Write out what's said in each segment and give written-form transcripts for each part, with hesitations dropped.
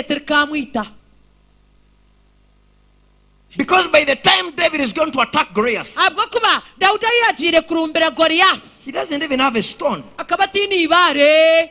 Tirikamwita. Because by the time David is going to attack Goliath, Ahabw'okuba Daudi ahu yaagiire kurumbira Goliasi, he doesn't even have a stone. akaba ataine ibaare.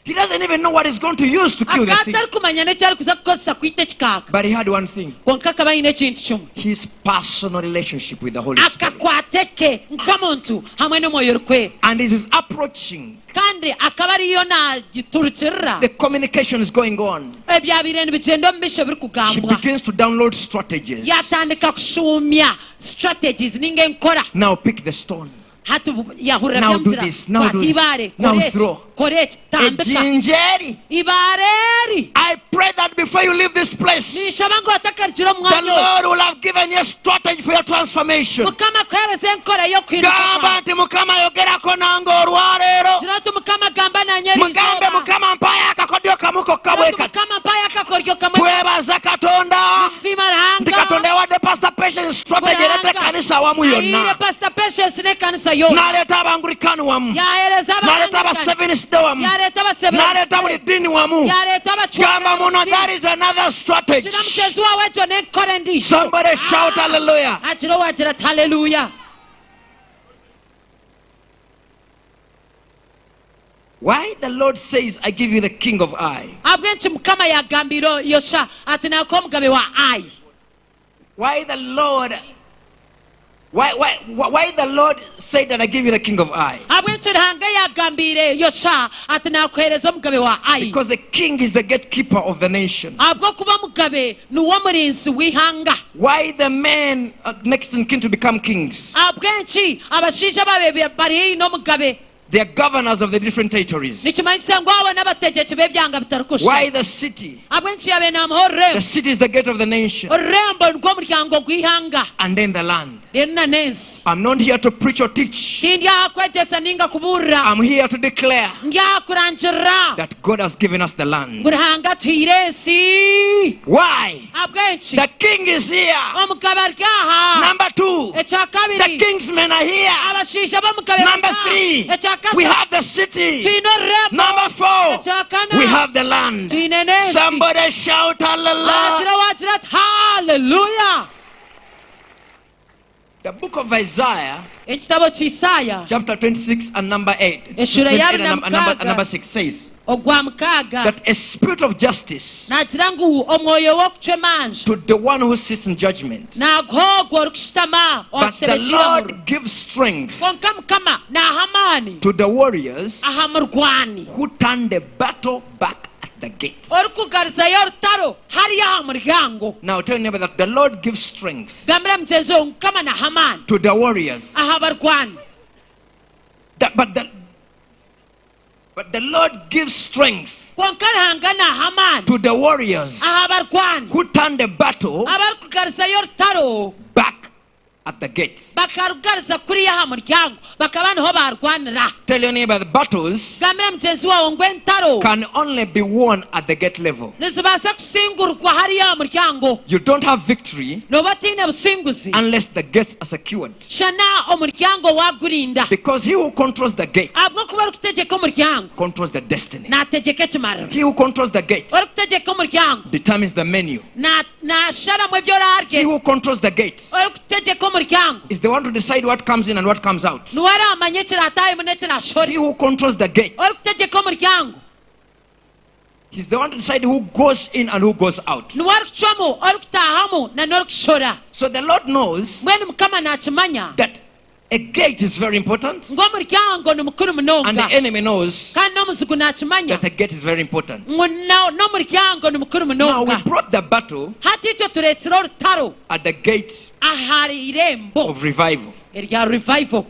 He doesn't even know what he's going to use to kill the Akaba thing. atarikumanya n'eki arikuza kukozesa kwita ekikaaka. But he had one thing Kwonka akaba aine ekintu kimwe. his personal relationship with the Holy Spirit. Akakwate ke nk'omuntu hamwe n'Omwoyo Orikwera. And as he's approaching, Kandi akaba ariyo naagiturukirira the communication is going on. ebyabaire nibigyenda omu maisho He birikugambwa. begins to download strategies. Yaatandika kushuumya strategies ninga enkora. Now pick the stone. Hati yahurira Now do byamugira, this, now do kwata this, ibaare, now kora eki, throw. kora eki, tambika. Ejinja eri. Ibaare eri. I pray that before you leave this place, Ninshaba ngu otakarugire omu the mwanya ogu, Lord will have given you a strategy for your transformation. Mukama akuheereze enkora y'okuhinduka Gamba kwawe. nti Mukama ayogerako nange olwaleero. Gira oti Mukama gamba nanye eri Mugambe izooba. Mukama mpayo akakodyo kamu kokka Gira bwe oti kati. Mukama mpayo akakoryo kamwe. Twebaza Katonda Nitusiima nti Ruhanga. Katonda yawadde Pastor Patience strategy ereeta ekkanisa awamu Ahaire yonna. Pastor Patience n'ekanisa yoona. N'aleeta Abangulikani wamu. Yaaheereza N'aleeta Abangulikani. Abaseventh Day wamu. Yaareeta Abaseventh N'aleeta buli Day. ddiini wamu. Yaareeta abacweka Gamba muno, that is another strategy. Gira mugyenzi waawe egyo n'enkora endiijo. Somebody shout hallelujah. Hagire owaagira ati haleluya. Why the Lord says, I give you the king of Ai. Ahabw'enki Mukama yaagambiire Yoshua ati naakuha omugabe wa Ai? Why the Lord why, why, why the Lord said that I give you the king of Ai? Ahabw'enki Ruhanga yaagambiire Yoshua ati naakuheereza omugabe wa Ai? Because the king is the gatekeeper of the nation. Ahabw'okuba omugabe niwe omurinzi w'eihanga. Why the men uh, next in kin to become kings? Ahabw'enki abashaija abaabaire bari haihi n'omugabe They are governors of the different territories. Nikimanyisa ngu abo n'abategyeki b'ebyanga bitarikushushana. Why the city? Ahabw'enki yaabaire naamuha orurembo? The city is the gate of the nation. Orurembo nirwo muryango gw'eihanga. And then the land. Reero na n'ensi. I'm not here to preach or teach. Tindi aha kwegyesa ninga kubuurira. I'm here to declare. Ndi aha kurangirira. That God has given us the land. Ngu Ruhanga atuhaire ensi. Why? Ahabw'enki? The king is here. Omugabe ari aha. Number two. Ekya The kabiri. king's men are here. Abashaija b'omugabe bari Number aha. three. Ekya We kashatu. have the city. Twine orurembo. Number four. Ekya kana. We have the land. Twine n'ensi. Somebody shout hallelujah. Haagira owaagira ati haleluya. The book of Isaiah. Ekitabo kya Isaaya. Chapter 26 and number 8. Eshuura ya 28 abiri na and number, and mukaaga. number 6 says Ogwa mukaaga. that a spirit of justice Naagira ngu omwoyo w'okucwa emanja. to the one who sits in judgment. Naaguha ogwo orikushutama omu But the kitebe ky'eiramuriro. Lord gives strength Kwonka Mukama naaha amaani to the warriors aha murwani. who turn the battle back at the gate. Orikugarizayo orutaro hariya aha muryango. Now tell your neighbor that the Lord gives strength Gambira mugyenzi waawe ngu Mukama naaha amaani to the warriors. aha barwani. That, but, the, but the Lord gives strength Kwonka Ruhanga naaha amaani to the warriors aha barwani who turn the battle abarikugarizayo orutaro back at the gate. bakarugariza kuriya aha muryango bakaba niho baarwanira. Tell your neighbor the battles Gambira mugyenzi waawe ngu entaro can only be won at the gate level. nizibaasa kusingurwa hariya aha muryango. You don't have victory Nooba otaine businguzi unless the gates are secured. shana omuryango waagurinda. Because he who controls the gate Ahabw'okuba orikutegyeka omuryango controls the destiny. naategyeka ekimariro. He who controls the gate Orikutegyeka omuryango determines the menu. na naasharamu ebi oraarye. He who controls the gate Orikutegyeka omuryango is the one to decide what comes in and what comes out. niwe araamanye ekiraataahemu n'ekiraashohore. He who controls the gate Orikutegyeka omuryango He's the one to decide who goes in and who goes out. Niwe arikucwamu orikutaahamu na n'orikushora. So the Lord knows Mbwenu Mukama naakimanya that a gate is very important. ngu omuryango ni mukuru And munonga. the enemy knows Kandi n'omuzigu naakimanya that a gate is very important. ngu n'omuryango ni mukuru Now we munonga. brought the battle Hati itwe tureetsire orutaro at the gate ahari irembo of revival. erya revival.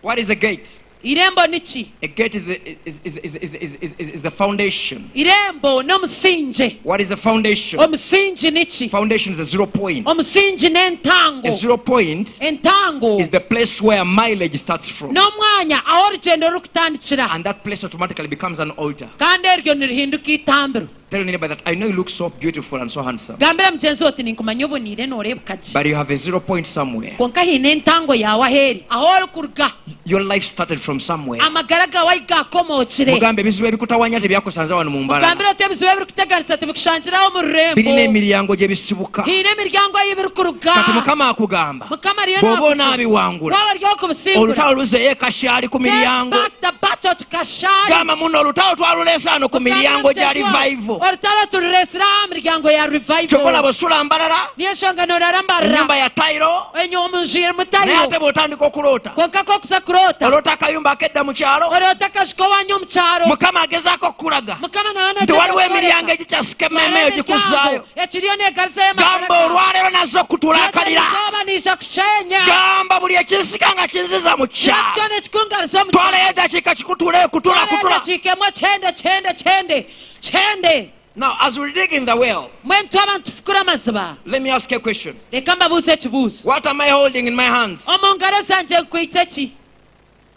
What is a gate? Irembo niki? A gate is, a, is, is, is, is, is, is, is, is the foundation. Irembo n'omusingye. What is a foundation? Omusingi niki? Foundation is a zero point. Omusingi n'entango. A zero point Entango is the place where mileage starts from. n'omwanya ahu orugyendo rurikutandikira. And that place automatically becomes an altar. Kandi eryo nirihinduka eitambiro. Tell your neighbor that I know you look so beautiful and so handsome, Gambira mugyenzi we oti ninkumanya oboneire nooreebeka gye. but you have a zero point somewhere. Kwonka haine entango yaawe ahu eri, ahu orikuruga. Your life started from somewhere. Amagara gaawe ahu gaakomookire. Mugambe ebizibu ebikutawanya tebyakusanze wano mu Mbarara. Mugambire oti ebizibu ebirikuteganisa tibikushangire aha omu Birina rurembo. emiryango gye bisibuka. Haine emiryango ahu birikuruga. Kati Mukama akugamba Mukama ariyo bw'oba naakugira. onaabiwangula Waaba ori ow'okubisingura. olutalo luzeeyo e Kashaari ku Take miryango. back the battle to Kashaari. Gamba muno olutalo twaluleese wano ku Mugambire miryango gya mugyenzi wawe, revival. Orutaro turureesire aha miryango ya Kyova revival. olaba osula Mbarara, Niyo nshonga noorara Mbarara. ennyumba ya tayiro, Omu nju erimu naye tayiro. ate bw'otandika okuloota Kwonka ku orikuza kuroota, oloota akayumba ak'edda mu kyalo. oroota akaju k'owaanyu omu kyaro. Mukama agezaako okukulaga Mukama naaba nti nagyezaho waliwo emiryango kukworeka. egikyasika Hariho emmeeme yo gikuzzaayo. emiryango ekiriyo neegarizayo amagara Gamba gaawe. olwaleero nazze okutulaakalira. Izooba niija kushenya. Gamba buli ekinsika nga kinziza mu kyalo. Kyona ekikungariza omu kyaro. Twalayo eddakiika kikutule kutula Twalayo kutula. edakiika emwe kyende kyende kyende kyende. Now, as we dig in the well, Mbwenu twaba nitufukura amaziba, let me ask you a question. reka mbabuuze ekibuuzo. What am I holding in my hands? Omu ngaro zangye nkwaitse ki?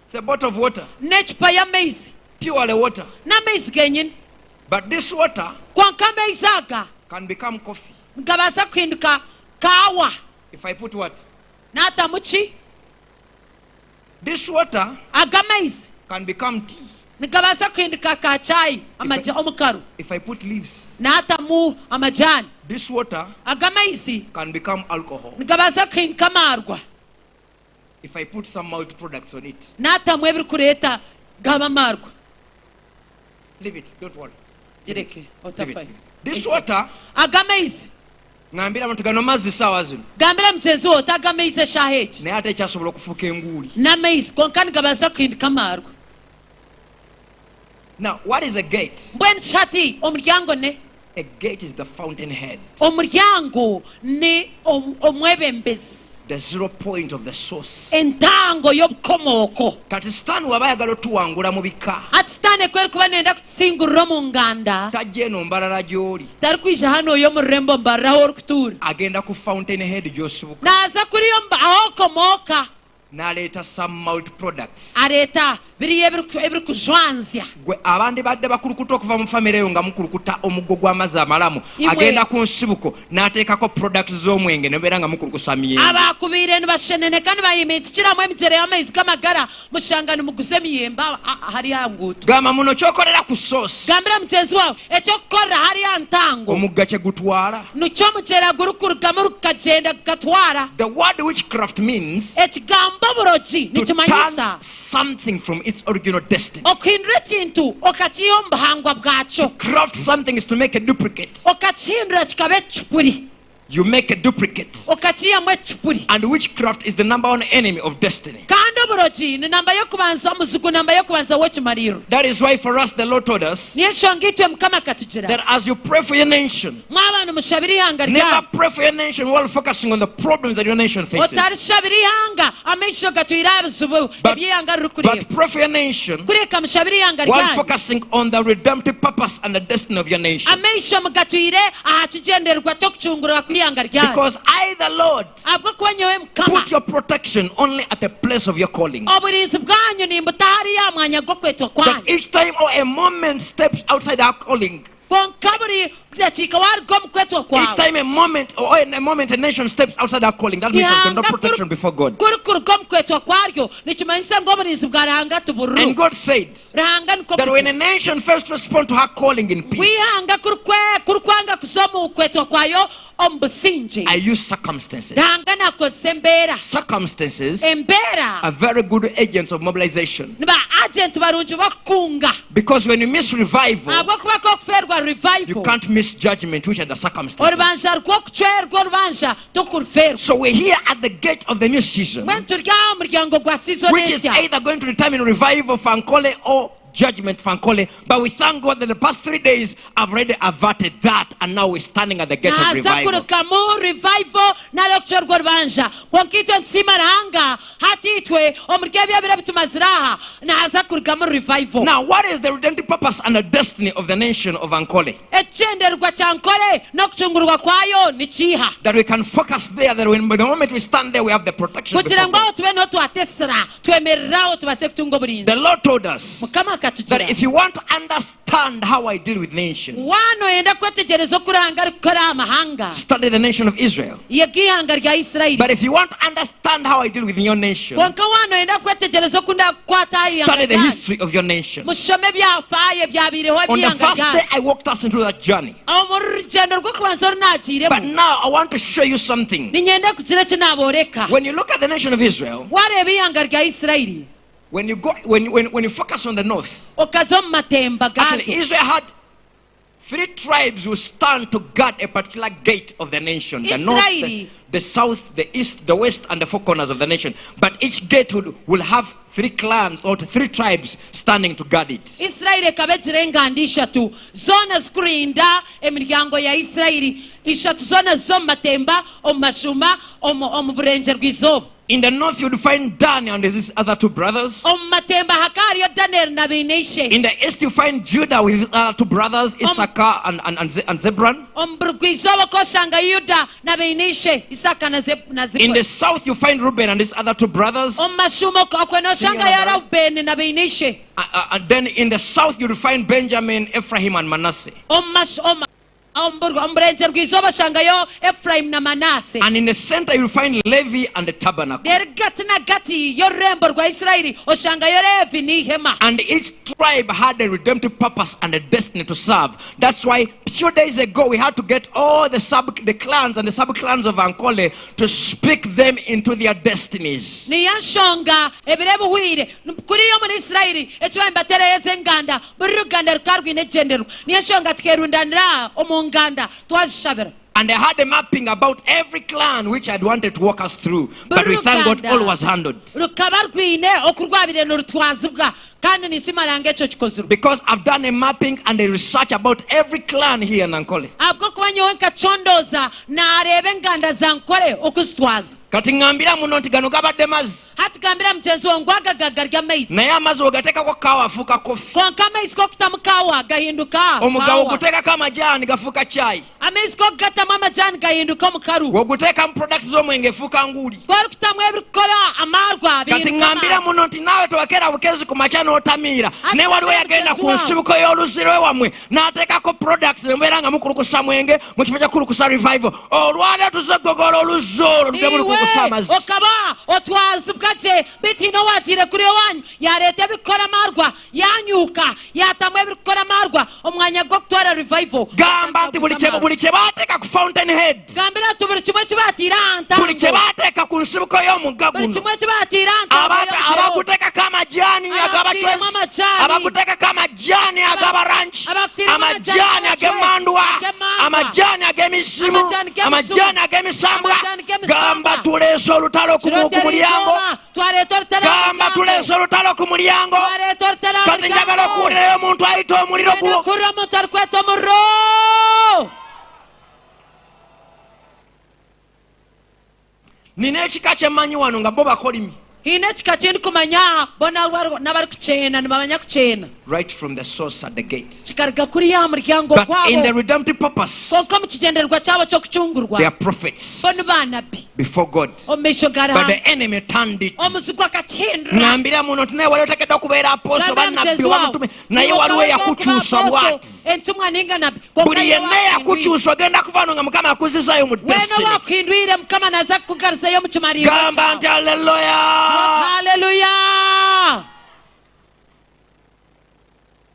It's a bottle of water, N'ecupa y'amaizi. purely water. N'amaizi genyini. But this water Kwonka amaizi aga can become coffee. nigabaasa kuhinduka kaawa. If I put what? Naatamu ki? This water Aga amaizi can become tea. nigabaasa kuhinduka ka chai, amaja, omukaru. If I put leaves. Naatamu amajani. This water Aga amaizi can become alcohol. nigabaasa kuhinduka amaarwa. If I put some malt products on it. Naatamu ebirikureeta gaba amaarwa. Leave it, don't worry. Gireke, Leave it. otafayo. This water, Aga amaizi. ngambira abantu gano mazzi saawa zino. Gambira mugyenzi we oti aga amaizi eshaaha egi. Naye ate ekyasobola okufuuka enguuli. N'amaizi kwonka nigabaasa kuhinduka amaarwa. Now, what is a gate? Mbwenu shi hati omuryango ne? A gate is the fountain head. Omuryango ni omwebembezi. The zero point of the source. Entango y'obukomooko. Kati sitaani waba ayagala otuwangula mu bika. Hati sitaane ku erikuba neyenda kutusingurira omu nganda. Tajja eno Mbarara gy'oli. Tarikwija hanu oyo omu rurembo Mbarara ahu orikutuura. Agenda ku fountain head gy'osibuka. Naaza kuriya ahu okomooka. N'aleeta some malt products. Areeta biriya ebirikujwanzya. Ggwe abandibadde bakulukuta okuva mu famire eyo nga mukulukuta omuggo gw'amazzi amalamu, Imwe. agenda ku nsibuko n'ateekako products z'omwenge ne mubeera nga mukulukusa miyembe. Abaakubaire nibasheneneka nibahimintikiramu emigyera y'amaizi g'amagara, mushanga nimuguza emiyembe hariya aha nguuto. Gamba muno ky'okolera ku source. Gambira mugyenzi waawe eky'okukorera hariya aha ntango. Omugga kye gutwala. Nikyo omugyera gurikurugamu rukagyenda gukatwara. The word witchcraft means Ekigambo oburogi to turn nikimanyisa. something from its original destiny. Okuhindura ekintu okakiiha omu buhangwa bwakyo. To craft something is to make a duplicate. Okakihindura kikaba ekicupuri. You make a duplicate. Okakiihamu ekicupuri. And witchcraft is the number one enemy of destiny. Kandi oburogi ni namba y'okubanza, omuzigu namba y'okubanza w'ekimariiro. That is why for us the Lord told us Niyo enshonga itwe Mukama akatugira. that as you pray for your nation, Mwaba nimushabira eihanga never ryanyu. pray for your nation while focusing on the problems that your nation faces. Otarishabira eihanga amaisho gatwire aha bizibu But, ebi eihanga ririkureeba. but pray for your nation Kureka mushabire eihanga while ryanyu. focusing on the redemptive purpose and the destiny of your nation. Amaisho mugatwire aha kigyendererwa ky'okucungurwa kw'eihanga ryanyu. Because I, the Lord, Ahabw'okuba nyowe Mukama, put your protection only at the place of your calling. oburinzi bwanyu nimbuta hariya aha mwanya gw'okwetwa That kwanyu. each time or a moment steps outside our calling, Kwonka buri dakiika waaruga omu kwetwa each kwawe, time a moment or in a moment a nation steps outside our calling, that means there's no ihanga protection before God. kurikuruga omu kwetwa kwaryo, nikimanyisa ngu oburinzi bwa Ruhanga tibuririho. And God said Ruhanga nikwo that when kugira. a nation fails to respond to her calling in Ngu peace, ihanga kurikwanga kuza omu kwetwa kwayo omu busingye, I use circumstances. Ruhanga nakozesa embeera. Circumstances Embeera are very good agents of mobilization. ni ba agenti barungi b'okukunga. Because when you miss revival, Ahabw'okuba ku orikufeerwa you revival, can't miss judgment, which are the circumstances. orubanja rw'okucwerwa orubanja tokurufeerwa. So we're here at the gate of the new season, Mbwenu turi aha muryango gwa season which is ensya. either going to determine revival for Ankole or judgment for Ankole. But we thank God that the past 3 days have already averted that, and now we're standing at the gate of Nahaza revival. kurugamu revival nari okucwerwa orubanja. Kwonka itwe nitusiima Ruhanga, hati itwe omuri ebi ebiro ebi tumazire aha, nihaza kurugamu revival. Now, what is the redemptive purpose and the destiny of the nation of Ankole? Ekigyendererwa kya Ankole n'okucungurwa kwayo ni kiiha? That we can focus there, that when the moment we stand there, we have the protection Kugira before ngu aho God. tube niho twatesera, twemerere aho tubaase kutunga oburinzi. The Lord told us Mukama akatugira That if you want to understand how I deal with nations, waaba nooyenda kwetegyereza oku Ruhanga arikukora aha mahanga study the nation of Israel. yega eihanga rya Israeli. But if you want to understand how I deal with your nation, Kwonka waaba nooyenda kwetegyereza oku ndakukwata aha ihanga study the ryanyu, history of your nation. mushome ebyafaayo ebyabaireho On the eby'eihanga first ryanyu. day, I walked us into that journey. Omu rugyendo rw'okubanza oru But naagiiremu, now I want to show you something. niinyenda kugira eki naabooreka. When you look at the nation of Israel, Waareeba eihanga rya Israeli, when you go, when, when, when you focus on the north, okaza omu matemba actually gaaryo, Israel had three tribes who stand to guard a particular gate of the nation. The north, the, Israeli. the south, the east, the west, and the four corners of the nation. But each gate would, will have three clans or three tribes standing to guard it. Israeli ekaba egira enganda ishatu zoona zikurinda emiryango ya Israeli ishatu zoona ziza omu matemba, omu mashuuma, omu, omu burengyerwa-izooba. In the north, you'd find Dan and his other two brothers. Omu matemba hakaba hariyo Danieli na beine ishe. In the east, you find Judah with his other two brothers, Issachar and, and, and, Ze- and Zebulun. Omu burugwa-izooba okoshangayo Yuda na beine ishe, Isaaka na Ze- na In the Zebuloni. south, you find Reuben and his other two brothers. Omu mashuuma ok- okwe noshangayo Simeon and Reubeeni na beine ishe. And then in the south, you'll find Benjamin, Ephraim, and Manasseh. Omu mash- omu- Omu burengyerwa-izooba oshangayo Efuraimu na Manaase. And in the center you'll find Levi and the tabernacle. Reero gati na gati y'orurembo rwa Israeli oshangayo Leevi n'eihema. And each tribe had a redemptive purpose and a destiny to serve. That's why few days ago we had to get all the sub the clans and the sub clans of Ankole to speak them into their destinies. Niyo nshonga ebiro ebihweire kuriya omuri Israeli eki baabaire nibateerayo ez'enganda, buri ruganda rukaba rwine ekigyendererwa. Niyo nshonga tukeerundanira aha omu nganda twazishabira. And I had a mapping about every clan which I'd wanted to walk us through. But Buri we thank God ruganda all was handled. rukaba rwine oku rwabaire nirutwazibwa kandi ninsiima Ruhanga ekyo kikozirwe. Because I've done a mapping and a research about every clan here in Ankole. Ahabw'okuba nyowe nkacondooza naareeba enganda za Nkore oku zitwaza. Kati ngambira muno nti gano gabadde mazzi. Hati gambira mugyenzi waawe ngu aga ga gari amaizi. Naye amazzi bw'ogateekako kaawa afuuka kofi. Kwonka amaizi ku okutamu kaawa gahinduka Omugabo kaawa. oguteekako amajaani gafuuka chai. Amaizi ku okugatamu amajaani gahinduka omukaru. Bw'oguteekamu products z'omwenge efuuka nguuli. Ku orikutamu ebirikukora amaarwa Kati bihinduka ngambira amaarwa. muno nti naawe tewakeera bukeezi ku makya n'otamiira. Hati Naye waliwo gambira eyagenda mugyenzi ku waawe. nsibuko y'oluzzi lw'ewammwe n'ateekako products ne mubeera nga mukulukusa mwenge mu kifo ky'okukulukusa revival. Olwaleero tuzze kugogola oluzzi olwo luddemu Iwe lukulukusa amazzi. okaba otwazibwa gye beitu haine owaagiire kuriya owaanyu yaareeta ebirikukora amaarwa yaanyuuka yaatamu ebirikukora amaarwa omu mwanya gw'okutwara revival Gamba nti buli kye buli kye baateeka ku fountain head, Gambira nti buri kimwe eki baataire aha buli kye ntango, baateeka ku nsibuko y'omugga buri guno, kimwe eki baataire aha ntango Abata- y'omugyera ogu, abaguteekako amajaani abakutairemu ag'abacwezi, amajaani, abaguteekako amajaani ag'abarangi, abakutairemu amajaani amajaani ag'abacwezi, ag'emandwa, ag'emandwa, amajaani ag'emizimu, amajaani g'emizimu, amajaani ag'emisambwa, amajaani g'emisambwa. gamba tuleese olutalo ku mu- ku Kirotera mulyango, eizooba twareeta orutaro aha gamba muryango, tuleese olutalo ku mulyango. twareeta orutaro aha Kati njagala muryango. okuwulirayo omuntu ayita omuliro Twenda guno. kuhurira omuntu arikweta omuriro. Nina ekika kye mmanyi wano nga bo bakolimi. Haine ekika ki ndikumanya aha, bo n'abarikukyeena nibamanya kukyeena. Right from the source at the gate. Kikaruga kuriya aha muryango But in the gwabo. redemptive purpose, Kwonka omu kigyendererwa kyabo they ky'okucungurwa, are prophets bo ni baanabbi before God. omu maisho ga But Ruhanga. the enemy turned it. Omuzigu akakihindura. Ngambira muno nti naye wali oteekeddwa okubeera apooso oba Gambira nabbi mugyenzi oba waawe, mutume naye iwe waliwo okaba olina okuba eyakukyusa apooso, bw'ati. entumwa ninga nabbi, kwonka Buli iwe yenna waakuhindwire. eyakukyusa ogenda kuva wano nga Mukama akuzzizaayo mu Weena destiny. owaakuhindwire, Mukama naaza kukugaruzayo omu kimariiro Gamba nti kyawe. haleluya. Haleluya!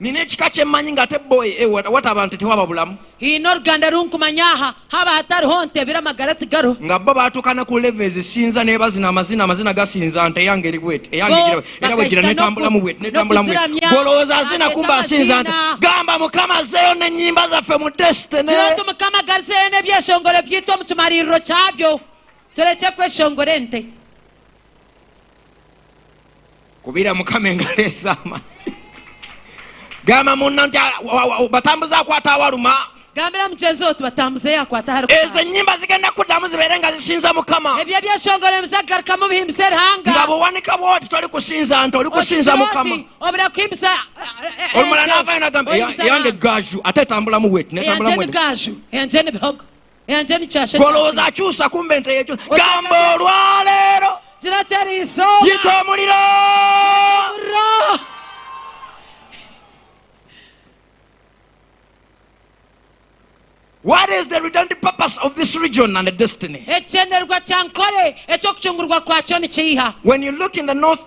Nina ekika kye mmanyi ng'ate bo eh, wataba nte tewaba bulamu. Haine oruganda ru nkumanya aha, haaba hatariho nte biri amagara tigariho. Nga bo baatuuka ne ku level ezisinza nebazina amazina, amazina gasinza nte eyange eri bweti, eyange Bo egira bweti, era bwegira bakahika netambulamu bweti, netambulamu bweti. n'okuziramya, Gw'olowooza azina bareeta kumbe asinza nte. amaziina. Gamba Mukama azzeeyo n'ennyimba zaffe mu destiny. Gira oti Mukama agarizeyo n'ebyeshongoro byaitu omu kimariiriro kyabyo, turekye kweshongora ente. Kubira Mukama engalo ez'amaanyi. Gamba munno nti, ah, wa, wa, batambuze akwata awaluma. Gambira mugyenzi we oti batambuze yaakwata ahari Ezo kushaasha. ennyimba zigenda kuddamu zibeere nga zisinza Mukama. Ebyo ebyeshongoro nibiza kugarukamu bihimbise Ruhanga. Nga bw'owanika bw'oti toli kusinza nte, oli kusinza Okigira Mukama. oti obura kuhimbisa Olumala ente, n'avaayo n'agamba, ohimbisa eyange Ruhanga. gaju ate etambulamu bweti, Eyangye netambulamu ni bweti. gaju, eyangye ni bihogo, eyangye ni kyasha Gw'olowooza ekya akyusa kumbe ente yekyusa. Oteekateeka. Gamba olwaleero. Gira oti eriizooba. Yita omuliro. Omuriro. What is the redemptive purpose of this region and the destiny? Ekigyendererwa kya Ankole eky'okucungurwa kwakyo nikiiha? When you look in the north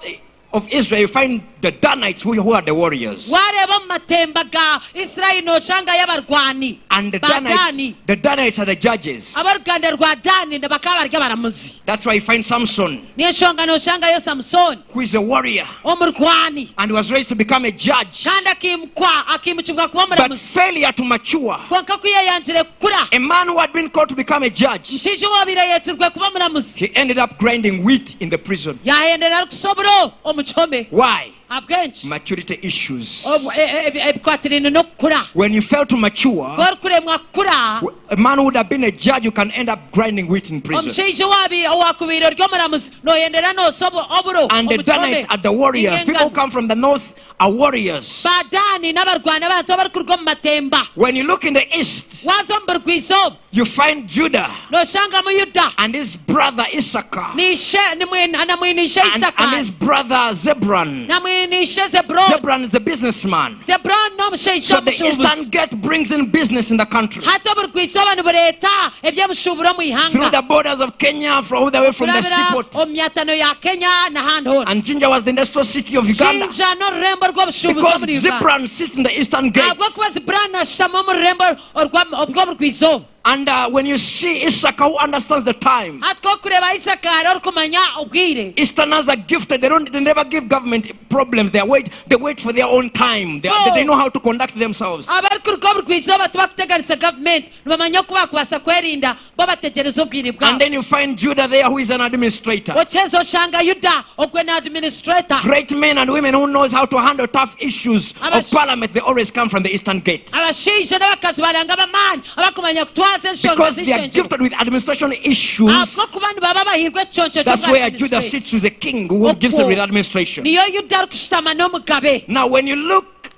of Israel, you find the Danites who, who are the warriors. Waareeba omu matemba ga Israeli nooshangayo abarwani And the ba Daani. Danites, the Danites are the judges. Ab'oruganda rwa Daani bakaba bari abaramuzi. That's why you find Samson, Niyo nshonga nooshangayo Samusooni who is a warrior omurwani and was raised to become a judge. kandi akaimukwa akaimukibwa kuba But omuramuzi. failure to mature. Kwonka ku yaayangire kukura, A man who had been called to become a judge, omushaija owaabaire ayeetsirwe kuba omuramuzi he ended up grinding wheat in the prison. yaahendera arikusa oburo omu kihome. Why? Ahabw'enki? Maturity issues. Obu- e- e- ebi- Ebikwatiraine n'okukura. When you fail to mature, Ku orikuremwa kukura, a man who would have been a judge, you can end up grinding wheat in prison. omushaija owaabaire owaakubaire ori omuramuzi nooyendera noosa obu- oburo And the omu kihome. Danites are the warriors. People who Nk'engano. come from the north are warriors. Baadaani n'abarwani abantu abarikuruga omu matemba. When you look in the east, Waaza omu burugwa-izooba you find Judah nooshangamu Yuda and his brother Issachar n'ishe ni mwene- na mwene ishe and, and his Isakaari brother Zebran. na mwene ishe Zebuloni. Zebran is the businessman. Zebuloni n'omushaija So the eastern omushuubuzi. gate brings in business in the country. Hati oburugwa-izooba nibureeta eby'emishuuburo omu Through ihanga the borders of Kenya, from all the way from the kurabira seaport. omu myatano ya Kenya n'ahandi hoona. And Jinja was the industrial city of Uganda. Jinja n'orurembo rw'obushuubuzi Because omuri Uganda. Zebran sits in the eastern gate. Ahabw'okuba Zebuloni naashutama omu rurembo orw'oburugwa-izooba. And when you see Issachar who understands the time, Hati ku orikureeba Isakaari orikumanya obwire. Easterners are gifted. They don't. They never give government problems. They wait. They wait for their own time. They, Bo they know how to conduct themselves. abarikuruga oburugwa-izooba tibakuteganisa gavumenti, nibamanya oku baakubaasa kwerinda bo bategyereza obwire And bwabo. then you find Judah there, who is an administrator. Okyeza oshanga Yuda ogwe na administrator. Great men and women who knows how to handle tough issues of Abash- parliament. They always come from the eastern gate Abashaija n'abakazi baranga b'amaani abakumanya kutwaza enshonga because they are z'ishengyero. gifted with administration issues. Ahabw'okuba nibaba bahairwe ekiconco That's where Judah ky'obwa sits with the king who gives them with Okwo administration. niyo Yuda arikushutama n'omugabe. Now, when you look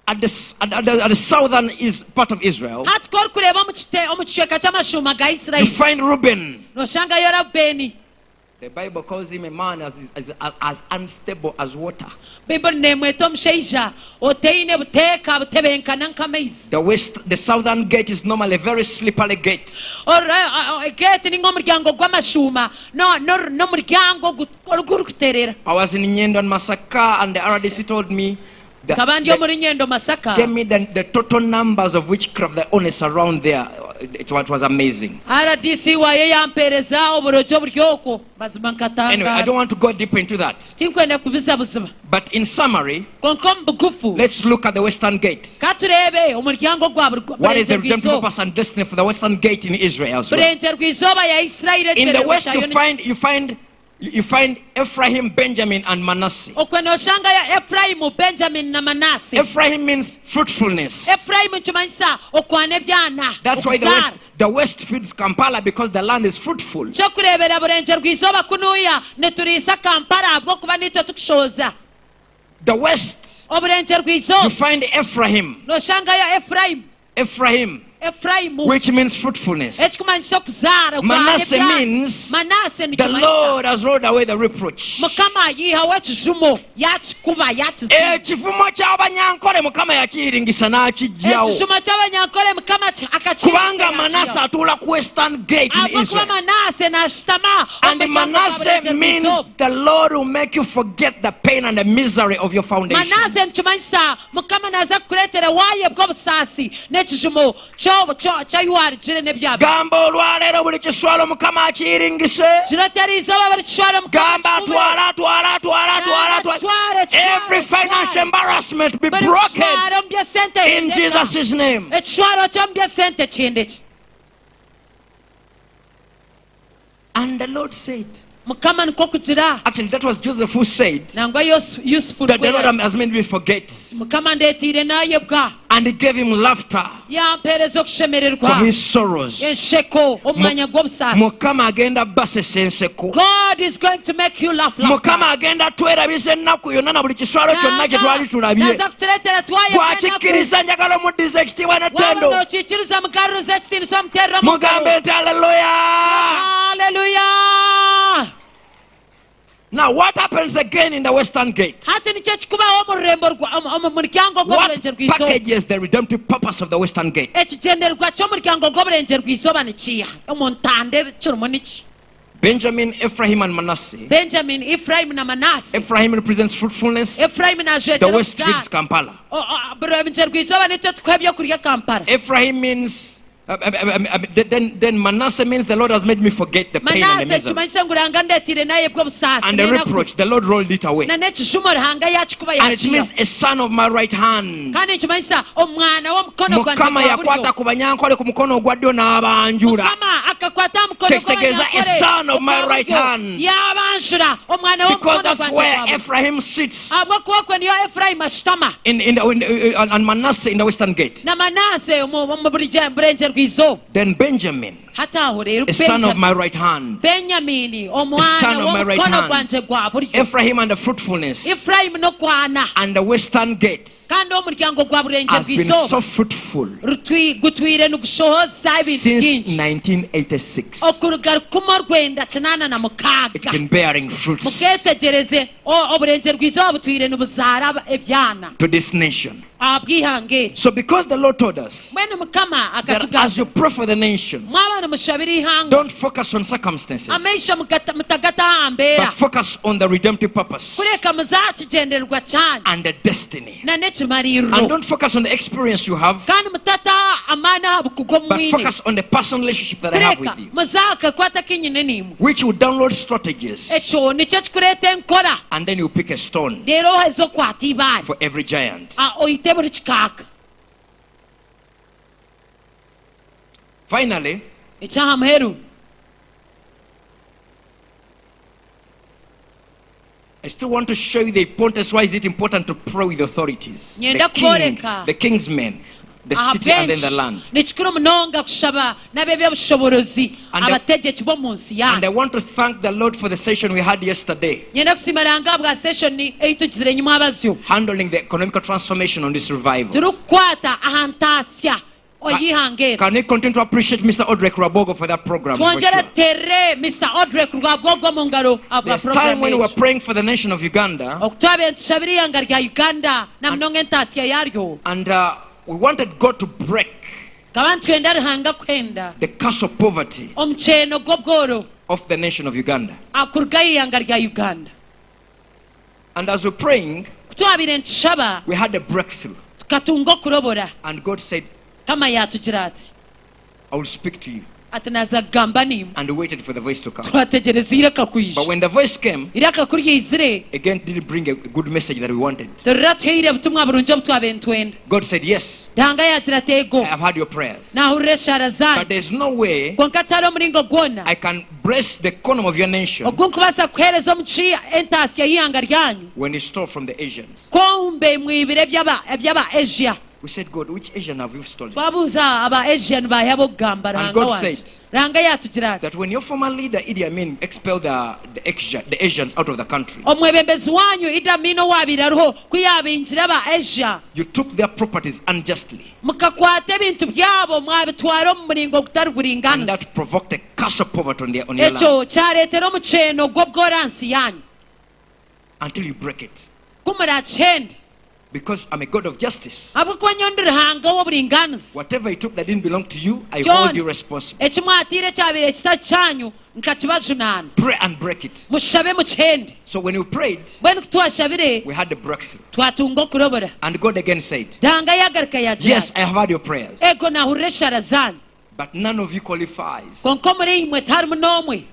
at the, s- at, at the, at the southern is part of Israel, Hati ku orikureeba omu kite- omu kicweka ky'amashuuma ga you Isiraeli find Reuben. nooshangayo Reubeeni. The Bible calls him a man as, as, as unstable as water. Baibuli neemweta omushaija otaine buteeka butebenkana nk'amaizi. The west, the southern gate is normally a very slippery gate. Geeti ni nk'omuryango gw'amashuuma no- no- n'omuryango gu- ogurikuterera. I was in Nyendo and Masaka, and the RDC told me that Nkaba ndi they omuri Nyendo Masaka. gave me the, the total numbers of witchcraft that only surround there. It, it was amazing. RDC waayo yampeereza oburogi oburi okwo mazima Anyway, I nkatangaara. don't want to go deeper into that. Tinkwenda kubiza buzima. But in summary, Kwonka omu bugufu let's look at the western gate. ka tureebe omuryango gwa What is the redemptive burengyerwa-izooba. purpose and destiny for the western gate in Israel as well? Burengyerwa-izooba ya Israeli In the ekigyendererwa west, you kyayo ni find you find you find Ephraim, Benjamin, and Manasseh. Okwe nooshangayo Efuraimu, Benjamini na Manaase. Ephraim means fruitfulness. Efuraimu nikimanyisa okwana ebyana, That's why the west, okuzaara. the west feeds Kampala because the land is fruitful. Ky'okureebera burengyerwa-izooba kunuuya nituriisa Kampala ahabw'okuba niitwe tukushohoza. The west, you Oburengyerwa-izooba find Ephraim. nooshangayo Efuraimu. Ephraim, Efuraimu, which means fruitfulness. ekikumanyisa okuzaara, okwana Manasseh ebyana. means Manasseh the nikimanyisa Lord has rolled away the reproach. Mukama yihaho ekijumo yakikuba yakizinga. Ekivumo ky'abanyankole Mukama yakiyiringisa n'akijjawo. Ekijumo ky'abanyankole Mukama akakiyiringisa Kubanga Manasseh yakijaho. atuula ku western gate in Ahabw'okuba Israel. Manasseh naashutama And omu muryango gwa Manasseh means burengyerwa-izooba. the Lord will make you forget the pain and the misery of your foundation. Manasseh nikimanyisa Mukama naaza kukureetera waayebwa obusaasi n'ekijumo ky'ahu waarugire n'ebyabyo. Gamba olwaleero buli kiswalo Mukama akiyiringise. Kiro teri izooba buri kishwaro Mukama Gamba akikube. twala twala twala twala Gamba twala. kitware, kitware, Every financial kitware. embarrassment be Buri broken kishwaro omu by'esente in hindeka. Jesus' name. Ekishwaro ky'omu by'esente kihindekye. And the Lord said, Mukama nikwo kugira. Actually, that was Joseph who said Nangwa Yusufu that the nikwo Lord yagize. has made me forget. Mukama ndeetiire naayebwa. And he gave him laughter Yampeereza okushemererwa. for his sorrows. Ensheko omu mwanya gw'obusaasi. Mukama agenda basesa enseko. God is going to make you laugh, laugh. Mukama agenda twerabiza ennaku yonna na buli kiswalo kyonna kye twali tulabye. Naza kutureetera twayebwa enaku. Bw'akikkiriza njagala omuddiza ekitiibwa Waaba n'ettendo. nokiikiriza mugarurize ekitiinisa omuteerere omu Mugambe ngaro. nti haleluya. Haleluya. Now, what happens again in the western gate? Hati niki ekikubaho omu rurembo rwa- omu- omu muryango What gw'oburengyerwa-izooba? packages the redemptive purpose of the western gate? Ekigyendererwa ky'omuryango gw'oburengyerwa-izooba nikiiha? Omu ntanda kirimu niki? Benjamin, Ephraim, and Manasseh. Benjamin, Efuraimu na Manaase. Ephraim represents fruitfulness. Efuraimu The naajwekyera west feeds okuzaara. Kampala. O- o- Burengyerwa-izooba nitwe tukuha ebyokurya Kampala. Ephraim means Then Manasseh means the Lord has made me forget the pain and the Manaase misery. kimanyise ngu Ruhanga andeteire naayebwa obusaasi And the n'enaku reproach, the Lord rolled it away. na n'ekijumo Ruhanga yaakikuba And it yaakiihaho. means a son of my right hand. Kandi nikimanyisa omwana w'omukono gwangye Mukama gwa yakwata buryo. ku banyankole ku mukono ogwa ddyo n'abanjula. Mukama akakwata aha mukono Kyekitegeeza a gw'abanyankole son of my ogwa right buryo, hand. yaabanjura omwana Because w'omukono that's gwangye where gwa buryo. Ephraim sits. Ahabw'okuba okwo niyo Efuraimu ashutama. In the, in, and Manasseh in the western gate. Na Manaase omu burengyerwa-izooba. Then Benjamin, Hati aho reero a son of Benjamini, my right hand. Benyamini, A omwana son of my right w'omukono hand. gwangye gwa buryo. Ephraim and the fruitfulness. Efuraimu n'okwana. And the western gate Kandi omuryango gwa has been burengyerwa-izooba so fruitful rutwi- gutwire nigushohoza ebintu since bingi. 1986. Okuruga rukumi orwenda kinaana na It's mukaaga. been bearing fruits Mukeetegyereze, o- oburengyerwa-izooba butwire nibuzaara aba- ebyana to this nation. ahabw'eihanga eri. So because the Lord told us Mbwenu Mukama that as you akatugambira, pray for the nation, mwaba nimushabira eihanga, don't focus on circumstances, amaisho mugata- mutagata aha mbeera, but focus on the redemptive purpose kureka muze aha kigyendererwa kyanyu and the destiny. na n'ekimariiriro. And don't focus on the experience you have, Kandi mutata amaani aha bukugu obu but mwine, focus on the personal relationship that I have kureka with you, muze aha kakwate aku nyine naimwe. which will download strategies, Ekyo nikyo kikureeta enkora, and then you pick a stone reero oheza okwata eibaare, for every giant. Ah, oite buri kikaaka. Finally, Eky'aha muheru, I still want to show you the importance. Why is it important to pray with authorities? The Nyenda king, kubooreka. the king's men, the city, and then the ahabw'enki land. ni kikuru munonga kushaba n'ab'eby'obushoboorozi And I- abategyeki b'omu nsi And I yaanyu. want to thank the Lord for the session we had yesterday, Nyenda kusiima Ruhanga ahabwa seshoni ei tugizire nyimwabazyo handling the economical transformation on this revival. turikukwata aha ntaasya oy'eihanga eri. Can we continue to appreciate Mr. Odrek Rabogo for that program? For Twongyere sure. tuteerere Mr. Odrek Rwabwogo omu ngaro ahabwa There's time puroguramu when we were egi. praying for the nation of Uganda, Oku twabaire nitushabira eihanga rya Uganda na munonga entaasya yaaryo, and we wanted God to break tukaba nitwenda Ruhanga kuhenda the curse of poverty omukyeeno gw'obworo of the nation of Uganda. kuruga aha ihanga rya Uganda. And as we're praying, Ku twabaire nitushaba, we had a breakthrough. tukatunga okurobora. And God said, Mukama yaatugira ati, I will speak to you. Ati naaza kugamba naimwe. And we waited for the voice to come. Twategyereza eiraka kwija. But when the voice came, Eiraka ku ryaizire, again didn't bring a good message that we wanted. tiriraatuhaire butumwa burungi obu twabaire nitwenda. God said, Yes, Ruhanga yaagira ati, Eego, I have heard your prayers. naahurira eshaara But zaanyu. there's no way Kwonka tihariho omuringo gwona I can bless the economy of your nation ogu nkubaasa kuheereza omugisha entaasya y'eihanga ryanyu when you stole from the Asians. kumbe mwibire eby'aba eby'aba Asia. We said, God, which Asian have you stolen? Twabuuza aba Asia nibahi ab'okugamba And Ruhanga God wangye. said Ruhanga yaatugira ati, that when your former leader Idi Amin expelled the Asians out of the country, Omwebembezi wanyu Idi Amin owaabaire ariho ku yaabingire aba Asia, you took their properties unjustly. mukakwata ebintu byabo mwabitwara omu muringo gutari And buringaniza. that provoked a curse of poverty on your land. Ekyo kyareetera omukyeeno gw'obworansi yanyu. Until you break it. Ku muraakihende. Because I'm a God of justice. Ahabw'okuba nyowe ndi Ruhanga ow'oburinganiza. Whatever you took that didn't belong to you, I John, hold you responsible. eki mwatiire ekyabaire kitari kyanyu, nkakibajunaana. Pray and break it. Mushabe mukihende. So when you prayed, Mbwenu ku twashabire, we had a breakthrough. twatunga okurobora. And God again said, Ruhanga yaagaruka yaagira Yes, ati, I have heard your prayers. Ego naahurira eshaara zaanyu. But none of you qualifies Kwonka omuri imwe tiharimu n'omwe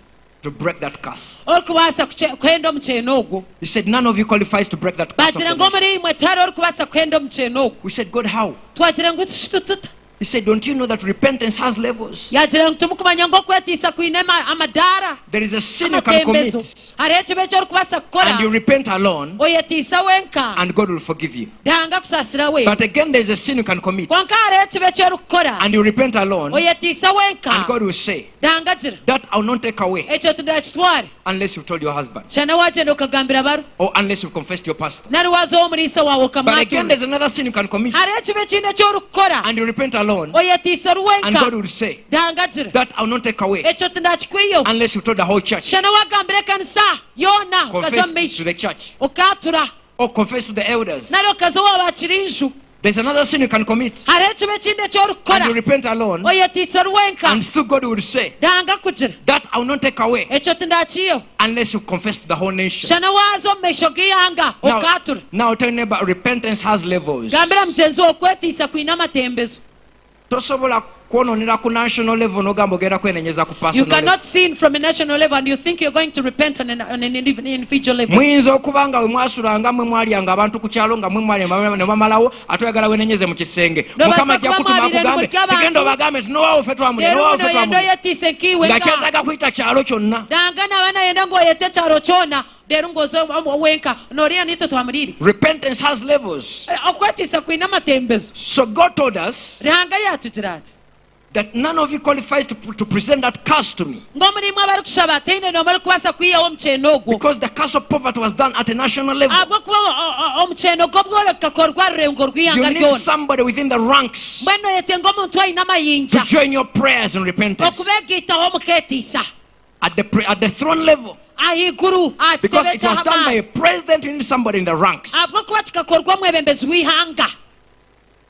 to break that curse. orikubaasa kuhenda omukyeeno ogwo. He said, None of you qualifies to break that curse. Of Baagira the ngu nation. omuri imwe tihariho orikubaasa kuhenda omukyeeno ogwo. We said, God, how? Twagira ngu tuta. He said, Don't you know that repentance has levels? Yaagira ngu timukumanya ngu okwetiisa kwine amadaara. There is a sin you can Amatembezo. commit Hariho ekibi eki orikubaasa kukora. and you repent alone Oyetiisa wenka. and God will forgive you. Ruhanga akusaasira we. But again, there is a sin you can commit Kwonka hariho ekibi eki orikukora. and you repent alone Oyetiisa wenka. and God will say, Ruhanga agira. That I will not take away Ekyo tindakitware. unless you've told your husband Shana waagyenda okagambira baro. or unless you've confessed to your pastor. Nari waaza ow'omuriisa waawe But again, okamwatura. there's another sin you can commit Hariho ekibi ekindi eki orikukora. and you repent alone. alone, Oyetiisa ori and wenka. God will say, Ruhanga agira, That I will not take away ekyo tindakikwihaho. unless you told the whole church. Shana wagambira ekanisa yoona, okaza Confess omu to maisho the church okatura or confess to the elders. nari okaza owaabakira enju. There's another sin you can commit Hariho ekibi ekindi eki orikukora and you repent alone, oyetiisa ori wenka. and still God will say, Ruhanga kugira, That I will not take away ekyo tindakiihaho. unless you confess to the whole nation. Shana waaza omu maisho g'eihanga Now, okatura. now tell your neighbor, repentance has levels. Gambira mugyenzi waawe okwetiisa kwine amatembezo. Tosobola kwonoonera ku national level n'ogamba ogenda kwenenyeza ku You personal level. cannot sin from a national level and you think you're going to repent on an individual level. Muyinza okuba nga we mwasulanga mwe mwalyanga abantu ku kyalo nga mwe mwalya ne bamalawo ate oyagala wenenyeze mu kisenge. Nobaasa Mukama ajja kuba kutuma mwabire akugambe nimurya abantu. tigenda obagambe nti nowaawo ffe twamulya Reero nowaawo ffe muno oyenda twamulya oyetiise nk'iwe nga nka. kyetaaga kuyita kyalo kyonna. Ruhanga naaba nayenda ngu oyete ekyaro kyona reero ngu oze wenka nooriya niitwe twamuriire. Repentance has levels. Okwetiisa kwine amatembezo. So God told us Ruhanga yatugira ati that none of you qualifies to present that curse to me. ngu omuri imwe abarikushaba tihaine n'omwe orikubaasa kwihaho omukyeno ogwo. Because the curse of poverty was done at a national level. Ahabw'okuba omukyeno gw'obworo gukakorwa aha rurengo You rw'eihanga need ryona. somebody within the ranks Mbwenu oyetenga omuntu aine amayinja to join your prayers in repentance okubeegaitaho mukeetiisa at the throne level. ahaiguru aha Because kitebe it was done by a ky'amaani. president, you need somebody in the ranks. Ahabw'okuba kikakorwa omwebembezi w'eihanga.